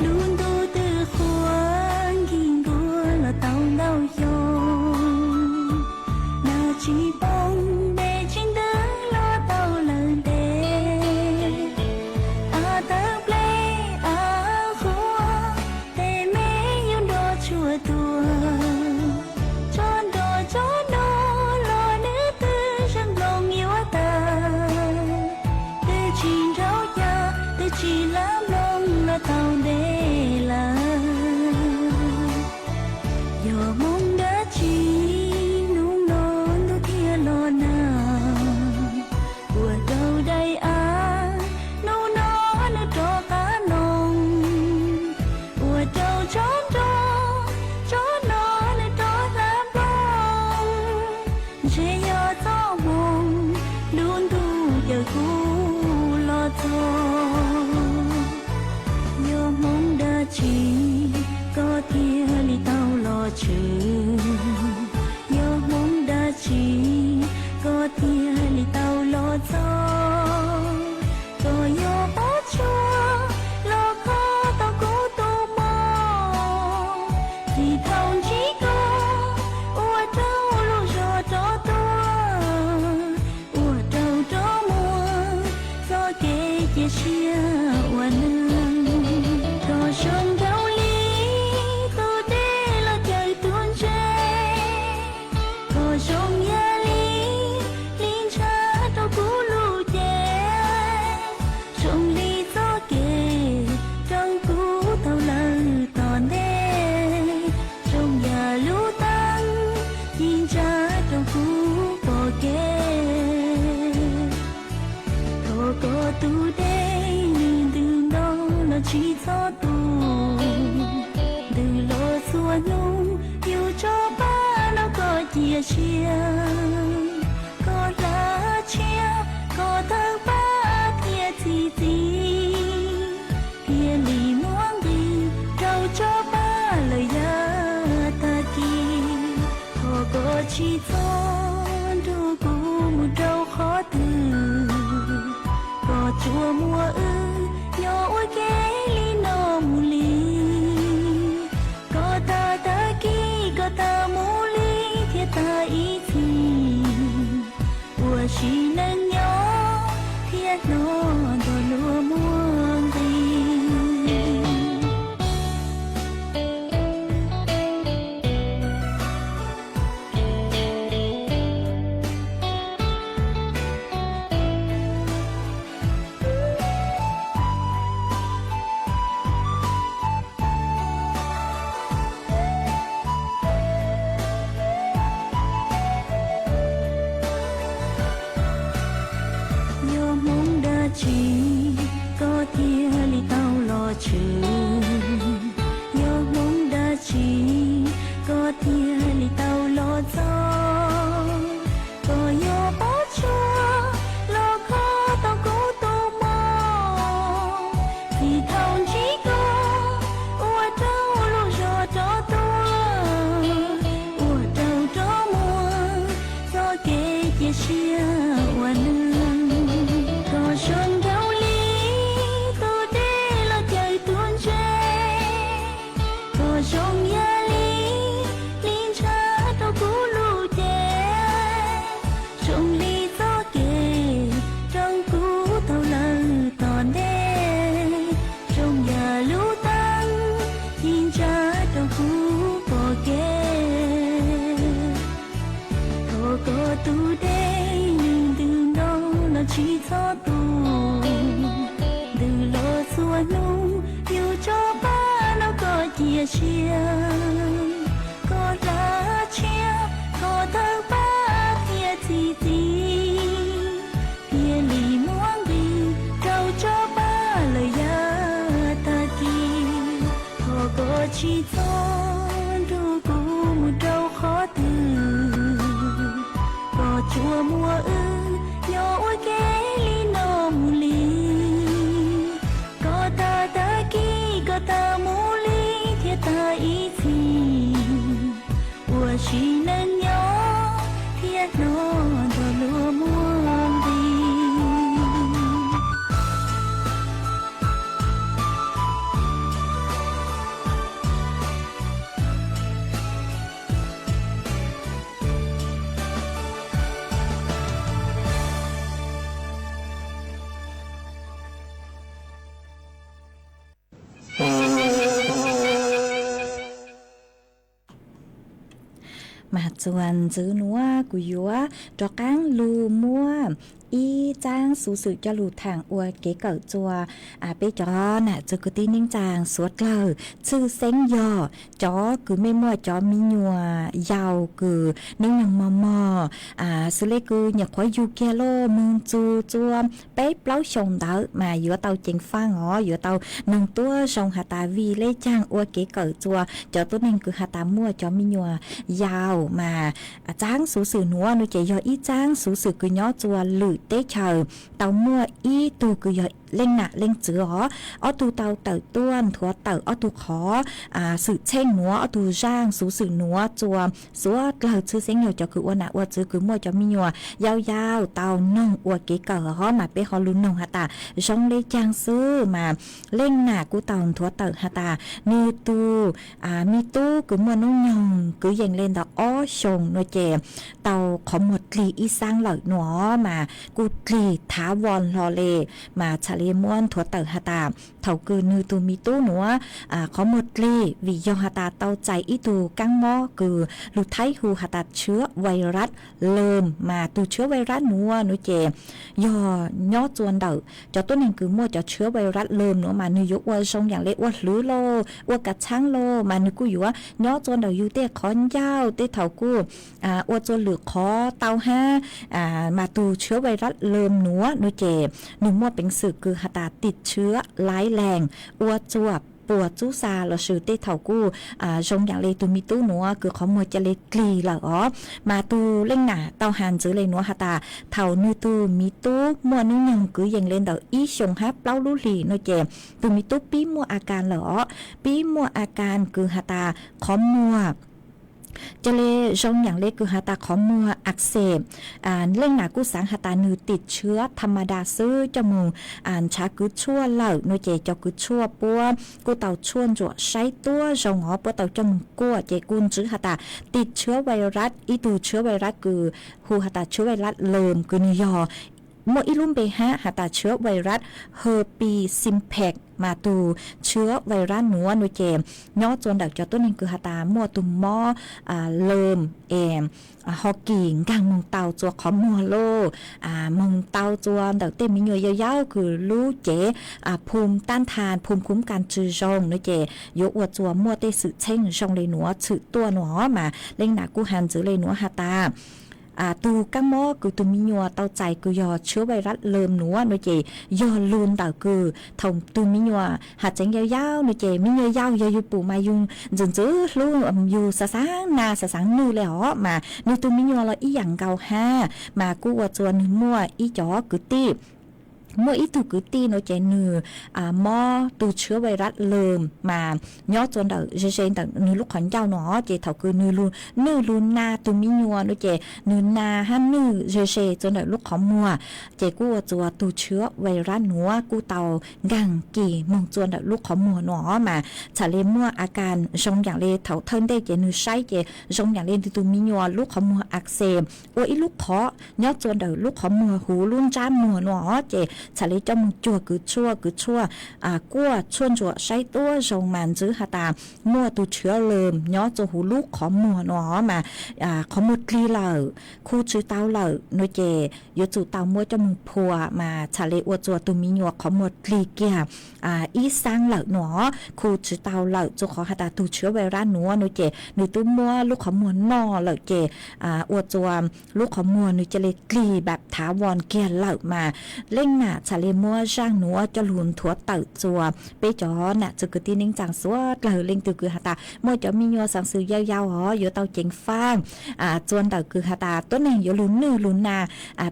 Lub ntuj twb qhuav nkig nkuav los tau ntau xyoo, nag tsis poob dej tsis ntws los tau lawm ntev. Av tawv nplej av qhuav, tej me nyuam nroj tsuag tuag, tsob nroj tsob nroj los nws twb zeeg nplooj yuav tawg. Twb tsis nrhau cag twb tsis lam nplooj los tau ntev lawm. Yog hmoov dab tsi hnub no ntuj thiaj los nag? Ua rau daim av hnub no nws rov qab noo, ua rau tsob nroj tsob no nws rov lam nplooj. Ntshe yog txoj hmoo lub ntuj caw kuv los txog. Yog hmoov dab tsi koj thiaj li tau los tshwm? Yog hmoov dab tsi koj thiaj li tau los txog? Koj yog pob tsuas los kho tau kuv tus mog. Txij thaum ntsib koj ua rau lub zog rov tuag, ua rau rov muaj Tsuas muaj wb nyob ua ke li no mus li. Koj tag tag kis koj tau mus li thiab tag ib txhis, ua sim neej nyob thiab hnov nrog luag muaj nqis. Yog hmoov dab tsi koj thiaj li tau los tshwm? Yog hmoov dab tsi koj thiaj li tau los txog? Koj yog pob tsuas los kho tau kuv tus mos, txij thaum ntsib koj ua rau lub zog rov tuaj, ua rau rov muaj txoj kev cia siab ua neej. Koj zoo nraug li tus dej los cawm tus ntses, koj zoo yam li li ntshav rau kuv lub cev, zoo li txoj kev rau kuv taug lawm tom ntej, zoo yam lub teeb ci ntsa rau kuv pom kev. Thov koj tus dej nws ntws nto los tsis txhob tu, ntws los txhua hnub yus tso pab no koj cia siab. Koj hla tshiab thov thawj pab thiab txi txiv, thiaj li muab nqis rau tso pab lawm yav tag kis. Thov koj tsis txhob nrug kuv mus rau qhov twg, koj tsuas muaj wb nyob ua ke li no mus li. Koj tag tag kis koj tau mus li thiab tag ib txhis, ua sim neej nyob thiab hnov nrog luag muaj nqis. Mas txuas ntxiv nuav kuv yuav rov qaab lug muab ib txaab xuv xwm coj lug thaam ua kev kawm txuas peb cov nam txiv kwv tij neej tsaa suav dlawg, tshwj xeeb yog cov kws mej muaj cov me nyuam yaus kws nub nyoog mog mog, xws le kws nyuam qhuav yug kiag lug moog txug txua peb plaub xyoos ntawd mas yuav tau ceev faaj os, yuav tau noog tuab zoo has tas vim le caag ua kev kawm txuas cov tuab neeg kws has tas muaj cov me nyuam yaus mas txaab xuv xwm nuav no ces yog ib txaab xuv xwm kws nyob txuas lwm teb chaws tau muaj ib tug kws yog leej nam leej txwv os, ob tug tau tawm tuaj nthuav tawm ob tug qhov xwm txheej nuav, ob tug zaaj xuv xwm nuav txuas suav dlawg, tshwj xeeb yog cov kws ua nam ua txwv kws muaj cov me nyuam yau yau tau noog ua kev kawm os, mas peb ho lug noog has tas zoo le caag xwb mas leej nam kuj tau nthuav tawm has tas nwg tug me tub kws muaj nub nyoog kwv yees le ntawm ob xyoos no ces tau qhov muag dlig ib xaab lawm nuav mas kuj dlig thav voos hlo le, mas txhad le muab nthuav tawm has tas thaum kws nwg tug me tub nuav qhov muag dlig vim yog has tas tau txais ib tug kaab mob kws lug Thaib hu has tas tshwv vais rab lawm, mas tug tshwv vais rab nuav nuav ces yog nyob txuas ntawm cov tuab neeg kws muaj cov tshwv vais rab lawm nuav mas nwg yuav ua zoo yaam le ua hlwv lauj, ua kav tshaab lauj, mas nwg kuj yuav nyob txuas ntawm yug tej qhov ncauj tej thaum kuj ua txuas lwm qhov tau hab, mas tug tshwv vais rab lawm nuav nuav ces nwg muaj peev xwm kws has tas tiv tshwv laiv lees ua txuas puas txub xa lossis tej thaum kuj zoo yaam le tug me tub nuav kws qhov muag ca le dlig lawm os. Mas tug leej nam tau has ntxiv le nuav has tas thaum nwg tug me tub muaj nub nyoog kwv yees le ntawm ib xyoos hab plaub lub hlis no ces tug me tub pib muaj a kas lawm os, pib muaj a kas kws has tas qhov muag Ca le zoo yaam le kws has tas qhov muag ak xeem, leej nam kuj xaav has tas nwg tim tshwv tham ma da xwb coj moog ntshav kws tshuaj lawm no ces cov kws tshuaj puab kuj tau tshuaj ntsuam saib tuab zoo os, puab tau coj moog kuaj ces kuj ntswv has tas tim tshwv vais ras, ib tug tshwv vais ras kws hu has tas tshwv vais ras lawm kws nwg yog muaj ib lub npe hab has tas tshwv vais ras herpes simplex mas tug tshwv vais ras nuav no ces nyob tsua ntawm cov tuab neeg kws has tas muaj tug mob lawm es ho kis nkaag moog tau tsua qhov muag lauj, moog tau tsua ntawm tej miv nyuas yau yau kws lub cev phum tab nthas phum khuv kas tsi zoo no ces yuav ua tsua muaj tej xwm txheej zoo le nuav tshwm tuaj nuav mas leej nam kuj has ntxiv le nuav has tas tug kaab mob kws tug miv nyuas tau txais kws yog tshwv vais ras lawm nuav no ces yog lug ntawm kws thaum tug miv nyuas has tseev yau yau no ces miv nyuas yau yog yug pum mas yug ntxwv ntxwv hlub, yug xaav xaav na xaav xaav nwj le os mas nwg tug miv nyuas los ib yaam nkaus hab mas kuj ua tsua nwg muaj ib cov kwv tij, muaj ib tug kwv tij no ces nwg mob tug tshwv vais ras lawm mas nyob tsua ntawm ze ze ntawm nwg lub qhov ncauj no ces thaum kws nwg lug nwj lug na tug miv nyuas no ces nwg na hab nwj ze ze tsua ntawm lub qhov muag ces kuj ua tsua tug tshwv vais ras nuav kuj tau nkaag kis moog tsua ntawm lub qhov muag no mas txham le muaj a kas zoo yaam le thaum thawj ntej ces nwg saib ces zoo yaam le nwg tug miv nyuas lub qhov muag ak xeem ua ib lub qhov nyob tsua ntawm lub qhov muag huv lub ntsab muag no ces txham le coj moog cuag kws tshuaj, kws tshuaj kuaj tshuaj ntsuam saib tuab zoo mas ntswv has tas muaj tug tshwv lawm nyob tsua huv lub qhov muag no mas qhov muag dlig lawm, khu tsi tau lawm no ces yuav tsum tau muab coj moog phua mas txham le ua tsua tug miv nyuas qhov muag dlig kiag ib xaab lawm no, khu tsi tau lawm tsua qhov has tas tug tshwv vais ras nuav no ces nwg tub muab lub qhov muag noj lawm ces ua tsua lub qhov muag nwg ca le dlig npaam thav voos kiag lawm mas leej nam txham le muab zaaj nuav coj lug nthuav tawm tsua peb cov nam txwv kwv tij neej tsaa suav dlawg leej twg kws has tas muaj cov miv nyuas xaav xwm yau yau os yuav tau ceev faaj tsua ntawm kws has tas tuab neeg yuav lug nwj lug na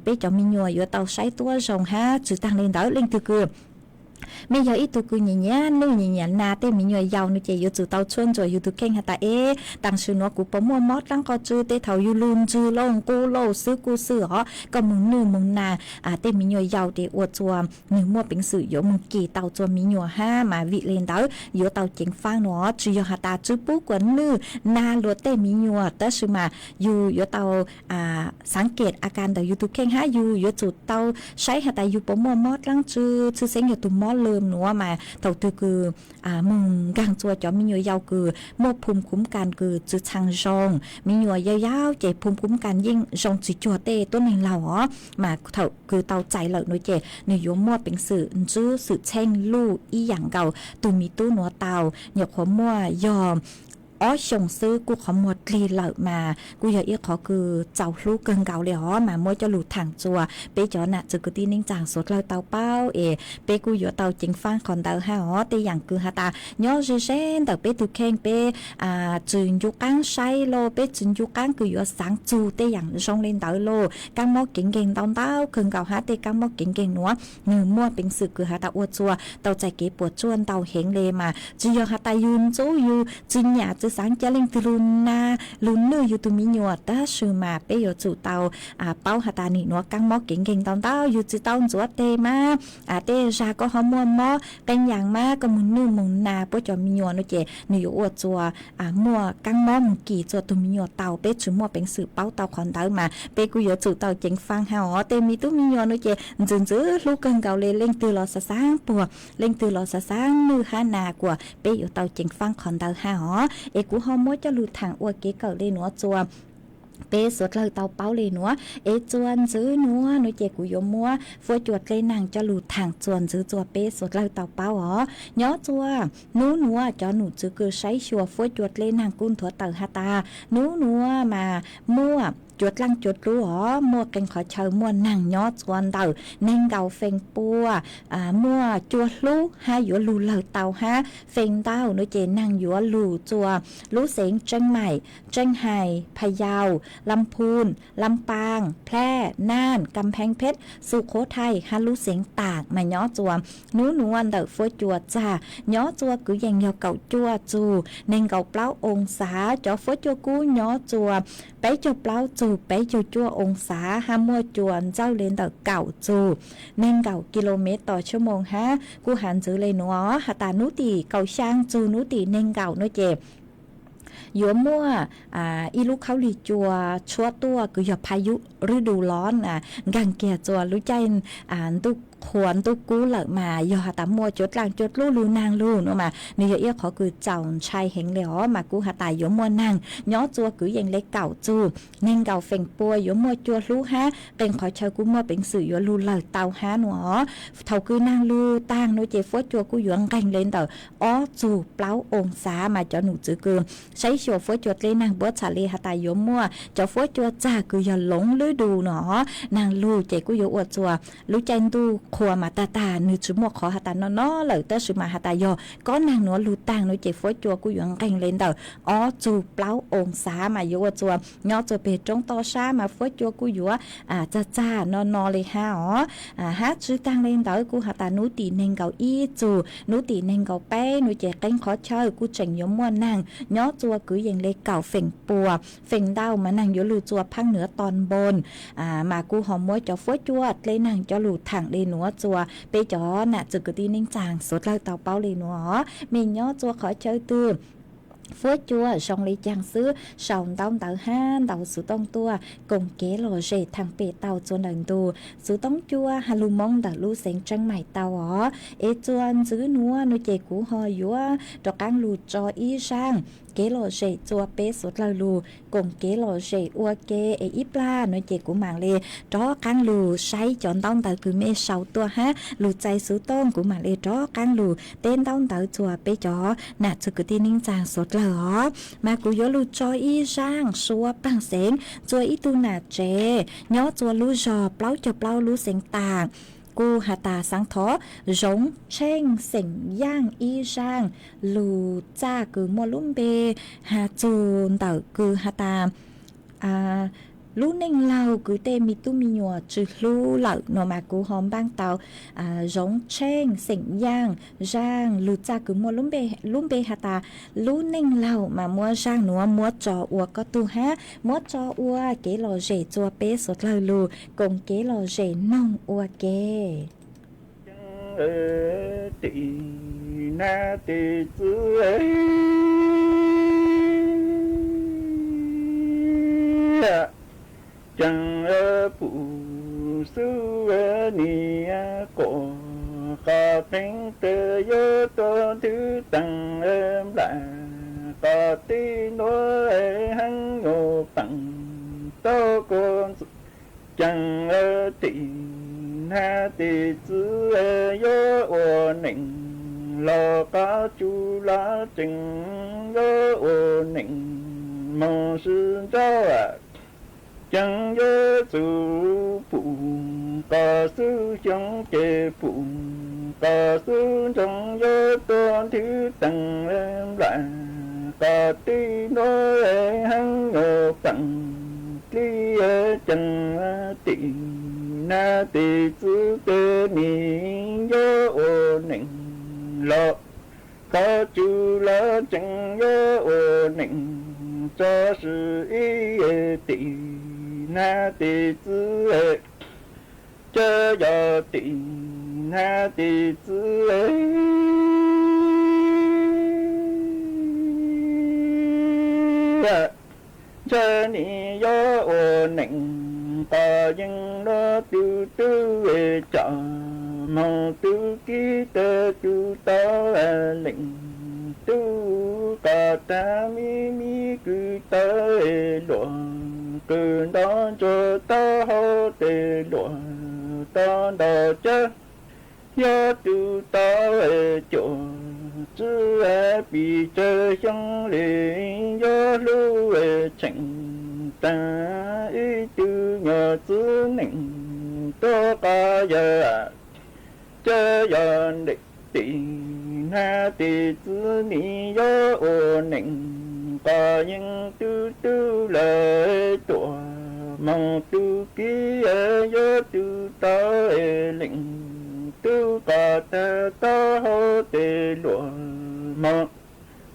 peb cov miv nyuas yuav tau saib tuab zoo hab tsi taag le ntawd leej twg kws mej yog ib tug kws nyiam nyiam nwj nyiam nyiam na tej miv nyuas yau no ces yuav tsum tau tshuaj ntsuam yug tug kheej has tas eb taam sim nuav kuv puas muaj mob dlaab qhov tsi tej thaum yug lug ntswg lauj nqub lauj xwb kuj xwb os koj moog nwj moog na tej miv nyuas yau ces ua tsua nwg muaj peev xwm yuav moog kis tau tsua miv nyuas hab mas vim le ntawd yuav tau ceev faaj no tsi yog has tas tsi pub kuas nwj na luas tej miv nyuas tab sis mas yug yuav tau xaav kem a kas ntawm yug tug kheej hab yug yuav tsum tau saib has tas yug puas muaj mob dlaab tsi, tshwj xeeb yog tug mob lawm nuav mas thaum twg kws moog nkaag tsua cov miv nyuas yau kws muaj phum khuv kas kws tsi txhang zoo, miv nyuas yau yau ces phum khuv kas yeej zoo tsi cuag tej tuab neeg laug os mas thaum kws tau txais lawm no ces nwg yuav muaj peev xwm ntswb xwm txheej luj ib yaam nkaus tug miv tub nuav tau, nyuam qhuav muaj yog ob xyoos xwb kuj qhov muag dlig lawm mas kuj yog ib qhov kws txaus hlub kawg nkaus le os mas muab coj lug thaam tsua peb cov nam txwv kwv tij neej tsaa suav dlawg tau paub es peb kuj yuav tau ceev faaj qhov ntawd hab os. Tej yaam kws has tas nyob ze ze ntawm peb tug kheej peb tsi ncu qaab saib lauj, peb tsi ncu qaab kws yuav xaav txug tej yaam zoo le ntawd lauj, kaab mob kev nkeeg ntau ntau kawg nkaus hab tej kaab mob kev nkeeg nuav nwg muaj peev xwm kws has tas ua tsua tau txais kev puas tsuaj ntau heev le mas tsi yog has tas yug ntxub yug tsi nyam tsi xaav ca leej twg lug na lug nwj yug tug miv nyuas tab sis mas peb yuav tsum tau paub has tas nim nuav kaab mob kev nkeeg ntau ntau yug tsi tau ntxuav teg mas tej zag koj ho muaj mob qee yaam mas koj moog nwj moog na puab cov miv nyuas no ces nwg yuav ua tsua muaj kaab mob moog kis tsua tug miv nyuas tau. Peb tsi muaj peev xwm paub tau qhov ntawd mas peb kuj yuav tsum tau ceev faaj hab os. Tej miv tub miv nyuas no ces ntxwv ntxwv hlub kawg nkaus le, leej twg los xaav xaav puag, leej twg los xaav xaav nwj hab na kuas peb yuav tau ceev faaj qhov ntawd hab os. Es kuv ho muab coj lug thaam ua kev kawm le nuav tsua peb suav dlawg tau paub le nuav. Es tsua ntxwv nuav no ces kuv yuav muab fuab cua dlej naag coj lug thaam tsua ntxwv tsua peb suav dlawg tau paub os. Nyob tsua nub nuav cov num txwv kws saib xyuas fuab cua dlej naag kuj nthuav tawm has tas nub nuav mas muaj cua dlaaj cua dlub os, muaj qee qhov chaw muaj neeg nyob txua ntawm neeg nkaum feem pua, muaj cua hlub hab yuav lug lawg tau hab feem ntau no ces neeg yuav lug txua lub xeev Tseeb Maim, Tseeb Hais, Pha Yau, Lam Phun, Lam Paaj, Plhaaj, Naaj, Kam Pheeb Pheb, Xu Khuv Thais hab lub xeev Taam mas nyob txua. Nub nuav ntawm fuab cua txag nyob txua kwv yees yog kaum cuaj txug neeg nkaum plaub oo xav, cov fuab cua kub nyob txua peb caug plaub txug peb caug cuaj oo xav hab muaj cua ntxawj le ntawm kaum txug neeg nkaum kis lus mev tos tshuaj moos hab kuj has ntxwv le nuav has tas nub tim kaum xyaa txug nub tim neeg nkaum no ces yuav muaj ib lub khaub lig cua tshuab tuaj kws yog pha yub rwb du los nkaag kiag txua lub caij ntuj qhua ntuj kub lawm mas yog has tas muaj cua dlaaj cua dlub lug naag lug no mas nwg yog ib qhov kws txaus ntshai heev le os mas kuj has tas yuav muaj neeg nyob txua kwv yees le kaum txug neeg nkaum feem pua, yuav muaj cua hlub hab qee qhov chaw kuj muaj peev xwm yuav lug lawg tau hab no os. Thaum kws naag lug taag no ces fuab cua kuj yuav nqeeg le ntawm ob txug plaub oo xav mas cov num txwv kws saib xyuas fuab cua dleb naag puab txham le has tas yuav muaj cov fuab cua txag kws yog loov lwb du no os, naag lug ces kuj yuav ua txua lub caij ntuj qhua mas tag tag nwg tsi muaj qhov has tas no no lawm tab sis mas has tas yog kob naag nuav lug taag no ces fuab cua kuj yuav nqeeg le ntawm ob txug plaub oo xav mas yuav ua txua nyob txua peg roob toj sab mas fuab cua kuj yuav txag txag no no le hab os. Hab tsi taag le ntawd kuj has tas nub tim neeg nkaum ib txug nub tim neeg nkaum peb no ces qee qhov chaw kuj tseem yuav muaj neeg nyob txua kwv yees le kaum feem pua, feem ntau mas neeg yuav lug txua phaab nuav ton npoo mas kuj ho muab cov fuab cua dleb naag coj lug thaam le nuav txua peb cov nam txwv kwv tij neej tsaa suav dlawg tau paub le nuav os. Mej nyob txua qhov chaw twg fuab cua zoo le caag xwb sau ntaub ntawv hab ntaus xuv tooj tuaj koom kev lom zem thaam pem tau txua ntawm ntug xuv tooj cua has lug Moob ntawm lub xeev Tseeb Maim tau os. Es txua ntxwv nuav no ces kuv ho yuav rov qaab lug tso ib zaaj kev lom zem txua peb suav dlawg lug koom kev lom zem ua ke es ib plag no ces kuv maam le rov qaab lug saib cov ntaub ntawv kws mej sau tuaj hab lug txais xuv tooj kuv maam le rov qaab lug teb ntaub ntawv txua peb cov nam txwv kwv tij neej tsaa suav dlawg os. Mas kuv yuav lug tso ib zaaj suav paag xeev txua ib tug nam tsev nyob txua lub zog plaub caug plaub lub xeev Taam kuj has tas xaav thov zoov tsheej xeem yaaj ib zaaj lug txaj kws muaj lub npe has txug ntawm kws has tas lub neej laug kws tej me tub me nyuam tsi hlub lawm no mas kuv ho npaaj tau zoov tsheej xeem yaaj zaaj lug txaj kws muaj lub npe has tas lub neej laug mas muab zaaj nuav muab tso ua koj tug hab muab tso ua kev lom zem txua peb suav dlawg lug koom kev lom zem noog ua ke. Tim nab tim txwv ceeb pum xub nis quas qos qeeb tes yuav tuaj nthwv tees nplam qos tij nuav heev nyuas peem tau kuas ntxuv ceeb tim nab tim txwv yuav ua neej los qab tsu los ceeb yuav ua neej moog sib nrauj ceeb yuav txug pum qos xub xyoo ces pum qos xub ntsoov yuav tuaj nthwv tees nplam qos tij nuav heev nyuas peem dlib ceeb tim nab tim txwv tej nis yuav ua neej los qab tsu los ceeb yuav ua neej tso sw ib tim nab tim txwv caw yog tim nab tim txwv ntshe nis yuav ua neej qos yeej nuav tub tub coj moog tub kib tej tub tau leej tub qos tag mi mi kws tau luam qws nto ntsuag tau hau tes luam tau nto cab yog tub tau cuam tswv pis tsawg xyoo le yuav hlub tsheej Tag ib tug nyuag txiv neej tuaj qhov yawg, ces yog ntev tim nab tim txiv nim yuav ua neej qhov yeej tub tub lawm tuaj moog tub kib yuav tub tau leej tub qhov tag tau hauv tes luas moog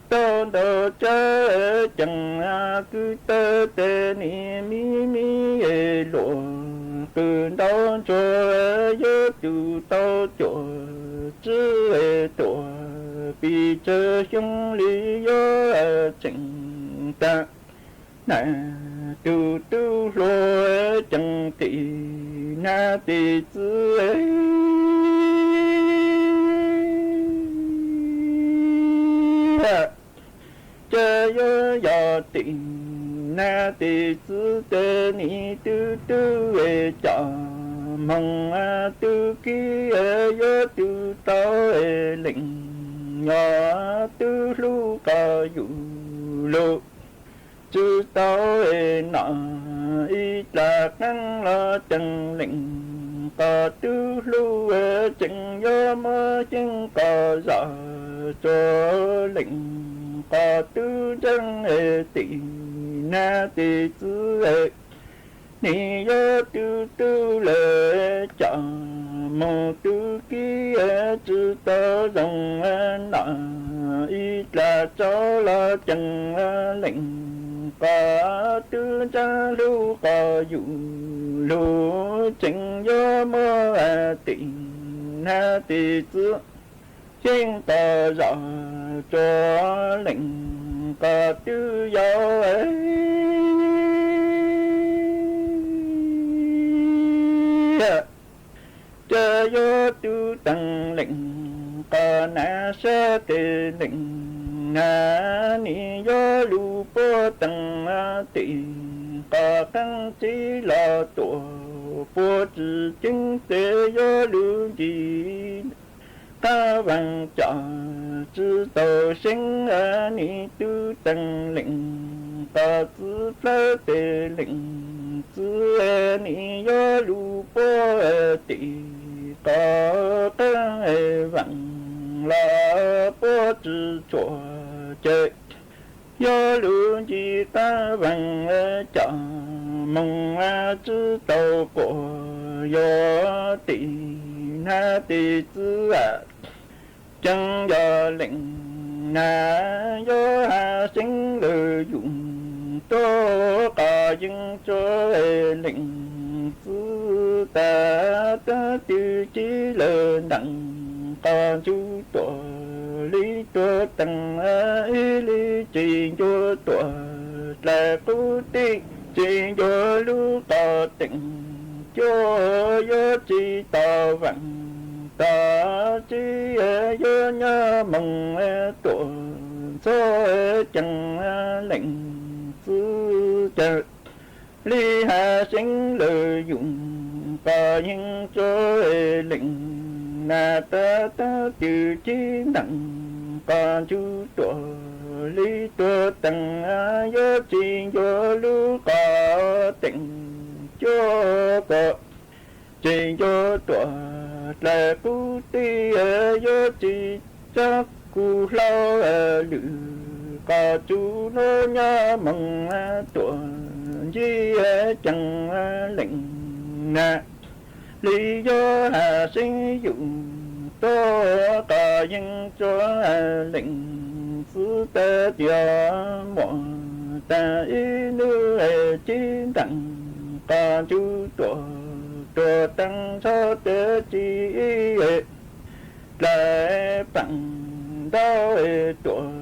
tau ntau tsawg ceem kwv tawg tes nim me me luas qw ntau ntsuag yuav tub tau cuam tswb tuam pis tsawg xyoo li yuav tseem tag. Nab tug tub hluas ceem tim nab tim txiv, ces yuav yog tim nab tim txiv tes nim tub tub coj moog tub kib yuav tub tau leej, yog tub hlub qhov yus lug tsi tau nom ib dlaag qeej los ceem leej qhov tub hlub tseem yuav muab yeej qhov zog tsua leej qhov tub ntseeg tim nab tim txiv nim yuav tub tub lawm coj moog tub kib tsi tau zoo nom ib dlaag tsau los ceem leej qhov tub ntseeg hlub qhov yus lug tseem yuav muab tim nab tim txiv yeej qhov zog tsua leej qhov tub yau ces yuav tub teeg leej qhov nab sab tes leej nab nim yuav lug puab teeg tim qhov qeej tsi los tuam puab tsi ceeb tes yuav lug nci qab vaag coj tsi tau seeb nim tub teeg leej qhov txiv plawg tes leej txiv nim yuav lug puab tim qhov qeej vaag los puab tsi tshua ces yuav lug nci qab vaag coj moog tsi tau quas yuav tim nab tim txiv ceeb yog leej nab yuav has seeb lawm yus tuab qhov yeej tsua leej txiv tas tag twg ci lawm nteem qhov ntsug tuam li tuam teem ib li tsis ncua tuam dlaim qub tij tsis ncua lub qhov teem cuaj yuav tsis tau vaag tag tsi yuav nyob moog tuam ntxhua ceeb leej txiv ces li has seeb lawm yus qhov yeej tsua leej nab tas tag twg ci nteem qhov ntsug tuam li tuam teem yuav tsis ncua lub qhov teem cuaj kom tsis ncua tuam dlaim qub tij yuav tsis tsaab kuv hlau lwm qhov tsuj nuav nyob moog tuam ntsib ceeb leej nab li yuav has seeb yus tuab qhov yeej tsua leej txiv tas tias muam tas ib nub ci nteem qhov ntsug tuam tuam teeb ntsho tes tsi dlaim peem ntau tuam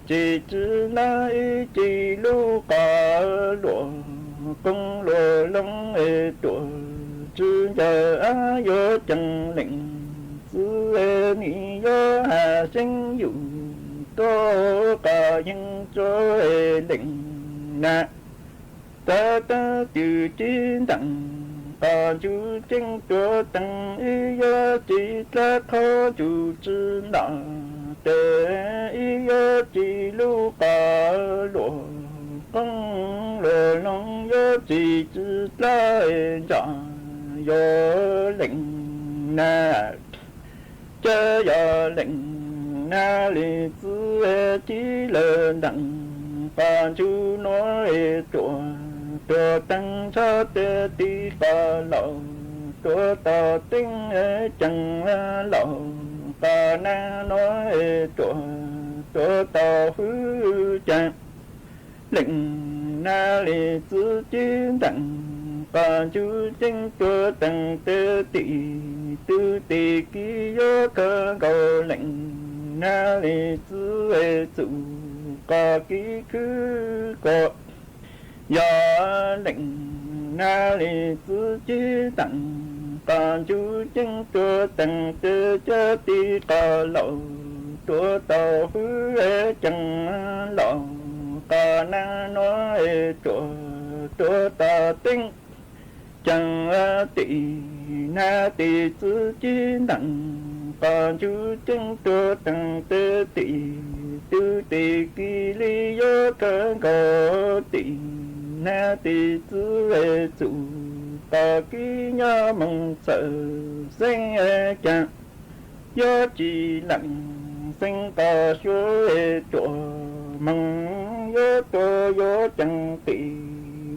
tsis tsi nab ib ci lub qhov luam qoob luam loo tuam tsi ncaws ab yuav ceeb leej txiv nim yuav has seeb yus tuab qhov yeej tsua leej nab tas tag twg ci nteem qhov ntsug ceeb tuam teeb ib yuav tsis dlaim qhov ntsug tsi nom tes ib yuav tsis lub qhov luam qoob luag hloov yuav tsis tsis dlawb ntsa, yuav leej nab cab yog leej nab li txwv cib lawm ntees qos ntsuj nuav ruam, ruam teev ntshav tej ti qos laus, ruam tau teeb ceev laus, qos nab nuav ruam, ruam tau hwv ceev. Leej nab li txwv cib ntees qos ntsuj ceeb ruam teev tej tim, twb tim kis yuav kawg nkaus leej nab li txwv txuj qos kis khwv ko. Yog leej nab li txwv cib ntees qos ntsuj ceeb ruam teev tej cab ti qos laus, ruam tau hwv ceev laus, qos nab nuav ruam, ruam tau teeb ceev tim, nab tim txwv cib ntees qos ntsuj ceeb ruam teev tej tim, twb tim kis li yuav kawg nkaus tim, nab tim txwv txuj qos kis nyob moog txhawm xeeb ceev, yuav tsis leej xeeb qos xyuas ruam moog yuav rua yuav ceev tim,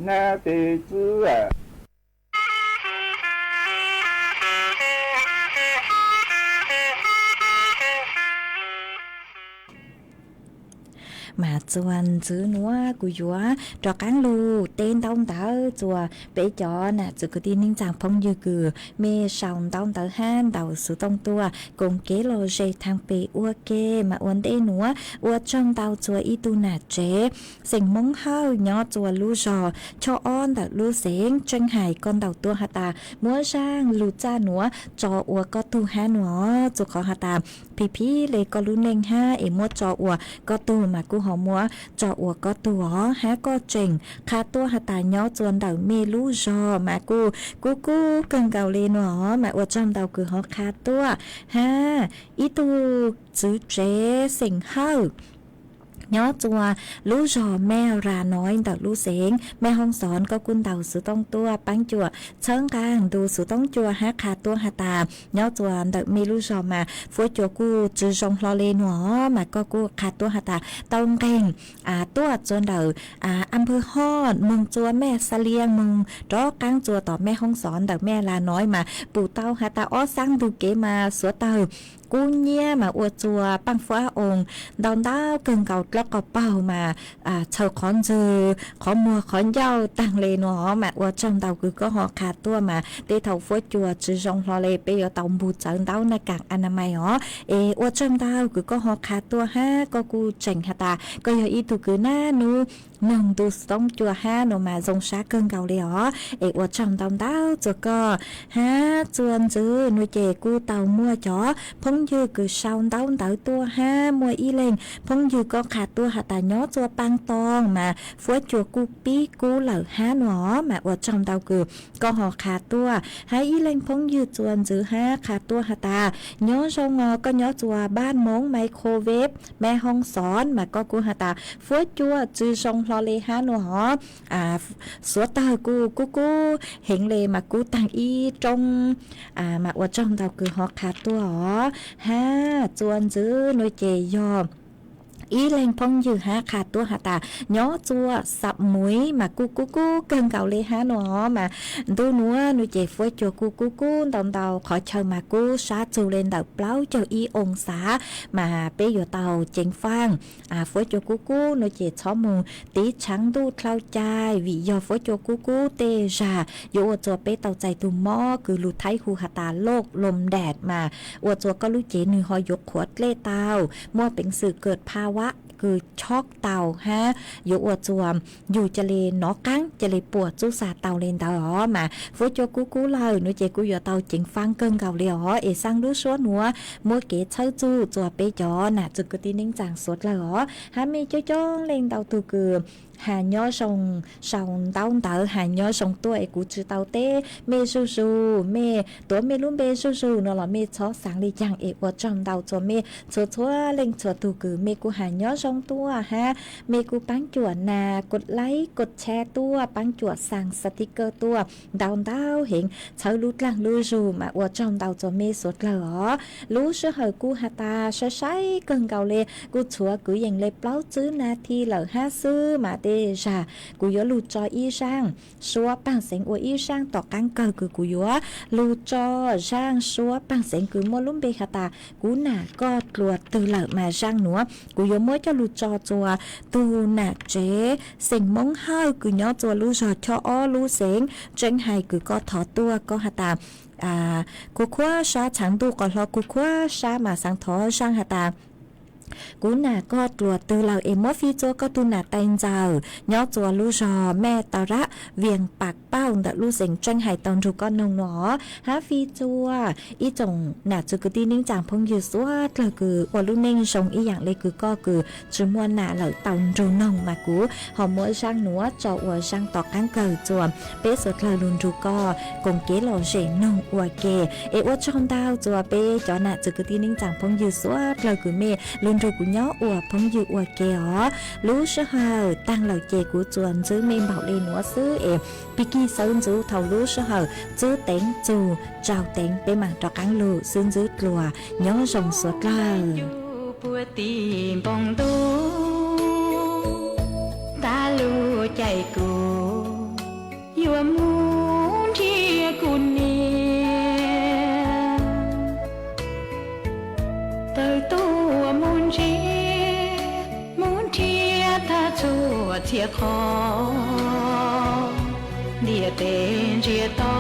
nab tim txwv Mas txuas ntxiv nuav kuv yuav rov qaab lug teb ntaub ntawv txuas peb cov nam txiv kwv tij neej tsaa phooj ywg kws mej sau ntaub ntawv hab ntaus xuv tooj tuaj koom kev lom zem thaam pem ua ke. Mas ua ntej nuav ua tsaug ntau txuas ib tug nam tsev xeem Moob Hawj nyob txuas lub zog Choj Ob ntawm lub xeev Tseej Hais, koj ntaus tuaj has tas muab zaaj lug txaj nuav tso ua koj tug hab nuav. Txuas qhov has tas phim phim le koj lub neej hab es muab tso ua koj tug mas kuj ho muab tso ua koj tug os. Hab koj tseem qha tuaj has tas nyob txuas ntawm mej lub zog mas kuj kub kub kawg nkaus le nuav os. Mas ua tsaug ntau kws ho qha tuaj. Hab ib tug txiv tsev xeem Hawj nyob txuas lub zog Mej Ras Noiv ntawm lub xeev Mej Hoob Xov, koj kuj ntaus xuv tooj tuaj paab cuam txhawb nqaa ntu xuv tooj cua hab qha tuaj has tas nyob txuas ntawm mej lub zog mas fuab cua kuj tsi zoo hlo le nuav os. Mas koj kuj qha tuaj has tas tau nqeeg tuaj txuas ntawm Am Phwj Hoj moog txuas Mej Xa Lias moog rov qaab txuas tom Mej Hoob Xov ntawm Mej Ras Noiv mas pum tau has tas ob xaab ntug kev mas suav tawg kub nyiab mas ua txuas paaj fuab oo ntau ntau kawg nkaus, dlawb qhov paug mas txhaws qhov ntswg qhov muag qhov ncauj taag le nuav os. Mas ua tsaug ntau kws koj ho qha tuaj mas tej thaum fuab cua tsi zoo hlo le peb yuav tau npug txawv ntaub naj kaam a na mais os. Es ua tsaug ntau kws koj ho qha tuaj hab koj kuj tseem has tas koj yog ib tug kws naj nub noog ntu xuv tooj cua hab nuav mas zoo sab kawg nkaus le os. Es ua tsaug ntau ntau txuas koj. Hab txuas ntxiv nuav ces kuj tau muaj cov phooj ywg kws sau ntaub ntawv tuaj hab muaj ib leeg phooj ywg koj qha tuaj has tas nyob txuas Paaj Toog mas fuab cua kuj pib kub lawm hab nuav os. Mas ua tsaug ntau kws koj ho qha tuaj. Hab ib leeg phooj ywg txuas ntxiv hab qha tuaj has tas nyob zoo os, koj nyob txuas Npaj Moov, Mej Khov Veb, Mej Hoob Xov mas koj kuj has tas fuab cua tsi zoo hlo le hab nuav os. Suav tawg kuj kub kub heev le mas kub taag ib roob. Mas ua tsaug ntau kws ho qha tuaj os. Hab txuas ntxiv nuav ces yog ib leeg phooj ywg hab qha tuaj has tas nyob txuas Xam Muiv mas kuj kub kub kawg nkaus le hab nuav os. Mas ntu nuav nuav ces fuab cua kuj kub kub ntau ntau, qhov chaw mas kub sab txug le ntawm plaub caug ib oo xav. Mas peb yuav tau ceev faaj. Fuab cua kub kub nuav ces txhob moog tiv tshaav ntuj dlhau cai vim yog fuab cua kub kub tej zag yuav ua txuas peb tau txais tug mob kws lug Thaib hu has tas loj lom dam mas ua txuas koj lub cev nwg ho yuav qhuav dlej tau, muaj peev xwm kawm pha vab kws chob tau hab yuav ua txuas yug ca le nov qaab ca le puam txuj xav tau le ntawd os. Mas fuab cua kub kub lawm nuav ces kuj yuav tau ceev faaj kawg nkaus le os. Es xaa lub suab nuav muab kev txhawb txug txuas peb cov nam txiv kwv tij neej tsaa suav dlawg os. Hab mej coob coob leej ntau tug kws has nyob zoo, sau ntaub ntawv has nyob zoo tuaj es kuv tsis tau teb mej zuj zus, mej tuav mej lub npe zuj zus no los mej txhob xaav le caag es ua tsaug ntau rua mej txhua txhua leej txhua tug kws mej kuj has nyob zoo tuaj hab mej kuj paab cuam nas kos laib kos tshab tuaj, paab cuam xaa xav tiv kawg tuaj ntau ntau heev, txhawb lub dlaag lub zug mas ua tsaug ntau rua mej suav dlawg os. Lub sij hawm kuj has tas sai sai kawg nkaus le, kuj tshuav kwv yees le plaub tsib nas this lawm hab xwb mas tej zag kuv yuav lug tso ib zaaj suab paag xeev ua ib zaaj tom qaab kawg kws kuv yuav lug tso zaaj suab paag xeev kws muaj lub npe has tas kuv nam koj dlua twg lawm mas zaaj nuav kuv yuav muab coj lug tso rua tug nam tsev xeem Moob Hawj kws nyob rua lub zog Choj Ob lub xeev Tseeb Hais kws koj thov tuaj, koj has tas kuv khuab sab tshaav ntuj qos hlo kuv khuab sab mas xaav thov zaaj has tas kuv nam koj dlua twg lawm es muab fij rua koj tug nam tais ntxawm nyob rua lub zog Mej Tau Rab Vias Pam Pauj ntawm lub xeev Tseeb Hais tau nrug koj noog no hab fij rua ib tsoom nam txiv kwv tij neej tsaa phooj ywg suav dlawg kws ua lub neej zoo ib yaam le kws koj kws tsis muaj nam lawm tau nrug noog mas kuv ho muab zaaj nuav tso ua zaaj tom qaab kawg rua peb suav dlawg lug nrug koj koom kev lom zem noog ua ke. Es ua tsaug ntau rua peb cov nam txiv kwv tij neej tsaa phooj ywg suav dlawg kws mej lug nrug kuv nyob ua phooj ywg ua ke os. Lub sij hawm taag lawm ces kuv tsuas ntsib mej npaum le nuav xwb es pig kig sawb ntsib thaum lub sij hawm tsib teev txug tsau teev peb maam rov qaab lug xwb ntsib dlua. Nyob zoo suav dlawg. Puag tim npoo ntuj, tas lub caij kuv yuav mus nrhiav kuv niam. Tawm tuaj mus ntsia, mus nrhiav tag txhua txhia qhov, ntiaj teb ntsiag to,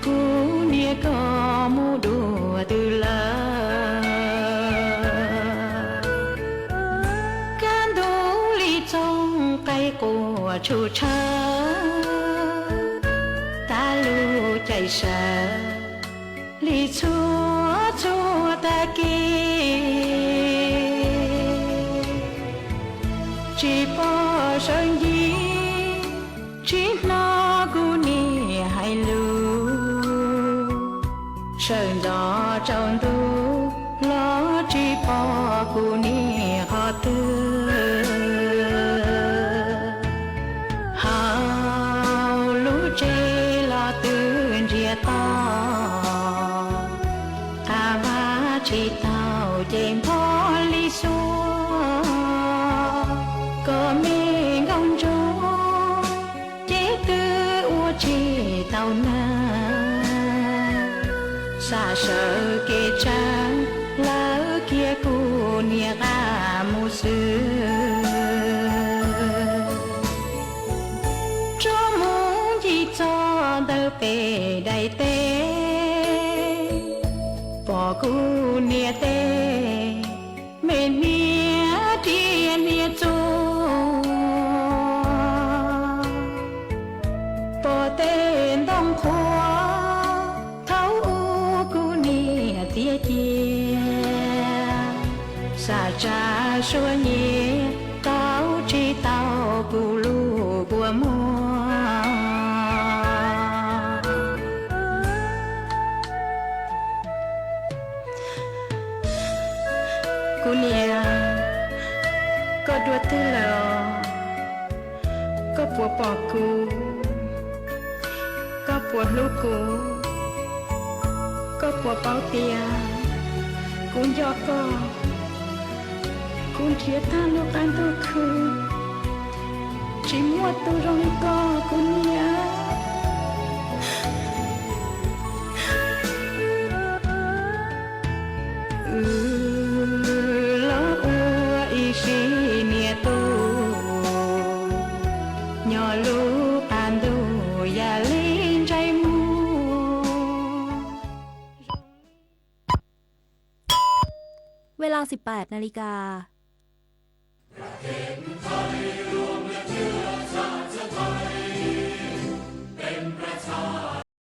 kuv niam koj mus dua twg lawm. Kaj ntug li txooj qaib quaj tshuj tshawv, tas lub caij sawv li txhua txhua tag kis. Tsis pom sawv ncig, tsis hnov kuv niam hais lus, sawv ntxov tsaus ntuj los tsis pom kuv niam qhov twg. Hauv lub tsev los twb ntsiag to, qab vaj tsis taug ces npog li xuab, kom me nkauj ntsuag ces twb ua tsis tau nag. Sam sawv kev tsav lawv kiag kuv niam qab mus xwb. Tso mus ncig txog ntawm pem daim teb, pom kuv niam tej me hniav riam hniav txuj, pom tej ntoo qhuav thaum ub kuv niam tiav cia, sam tsa suab nyiav tau tsis tau kuv lub kua muag. Kuv niam, koj dua twg lawm os? Koj puas pom kuv? Koj puas hlub kuv? Koj puas paub tias kuv nco koj? Kuv nrhiav tag lub qab ntuj khwb, tsis muaj tus zoo li koj kuv niam. Wb los ua ib sim niam tub, nyob lub qab ntuj yam li ntsej muag. Ves las siv pam nas lis kas.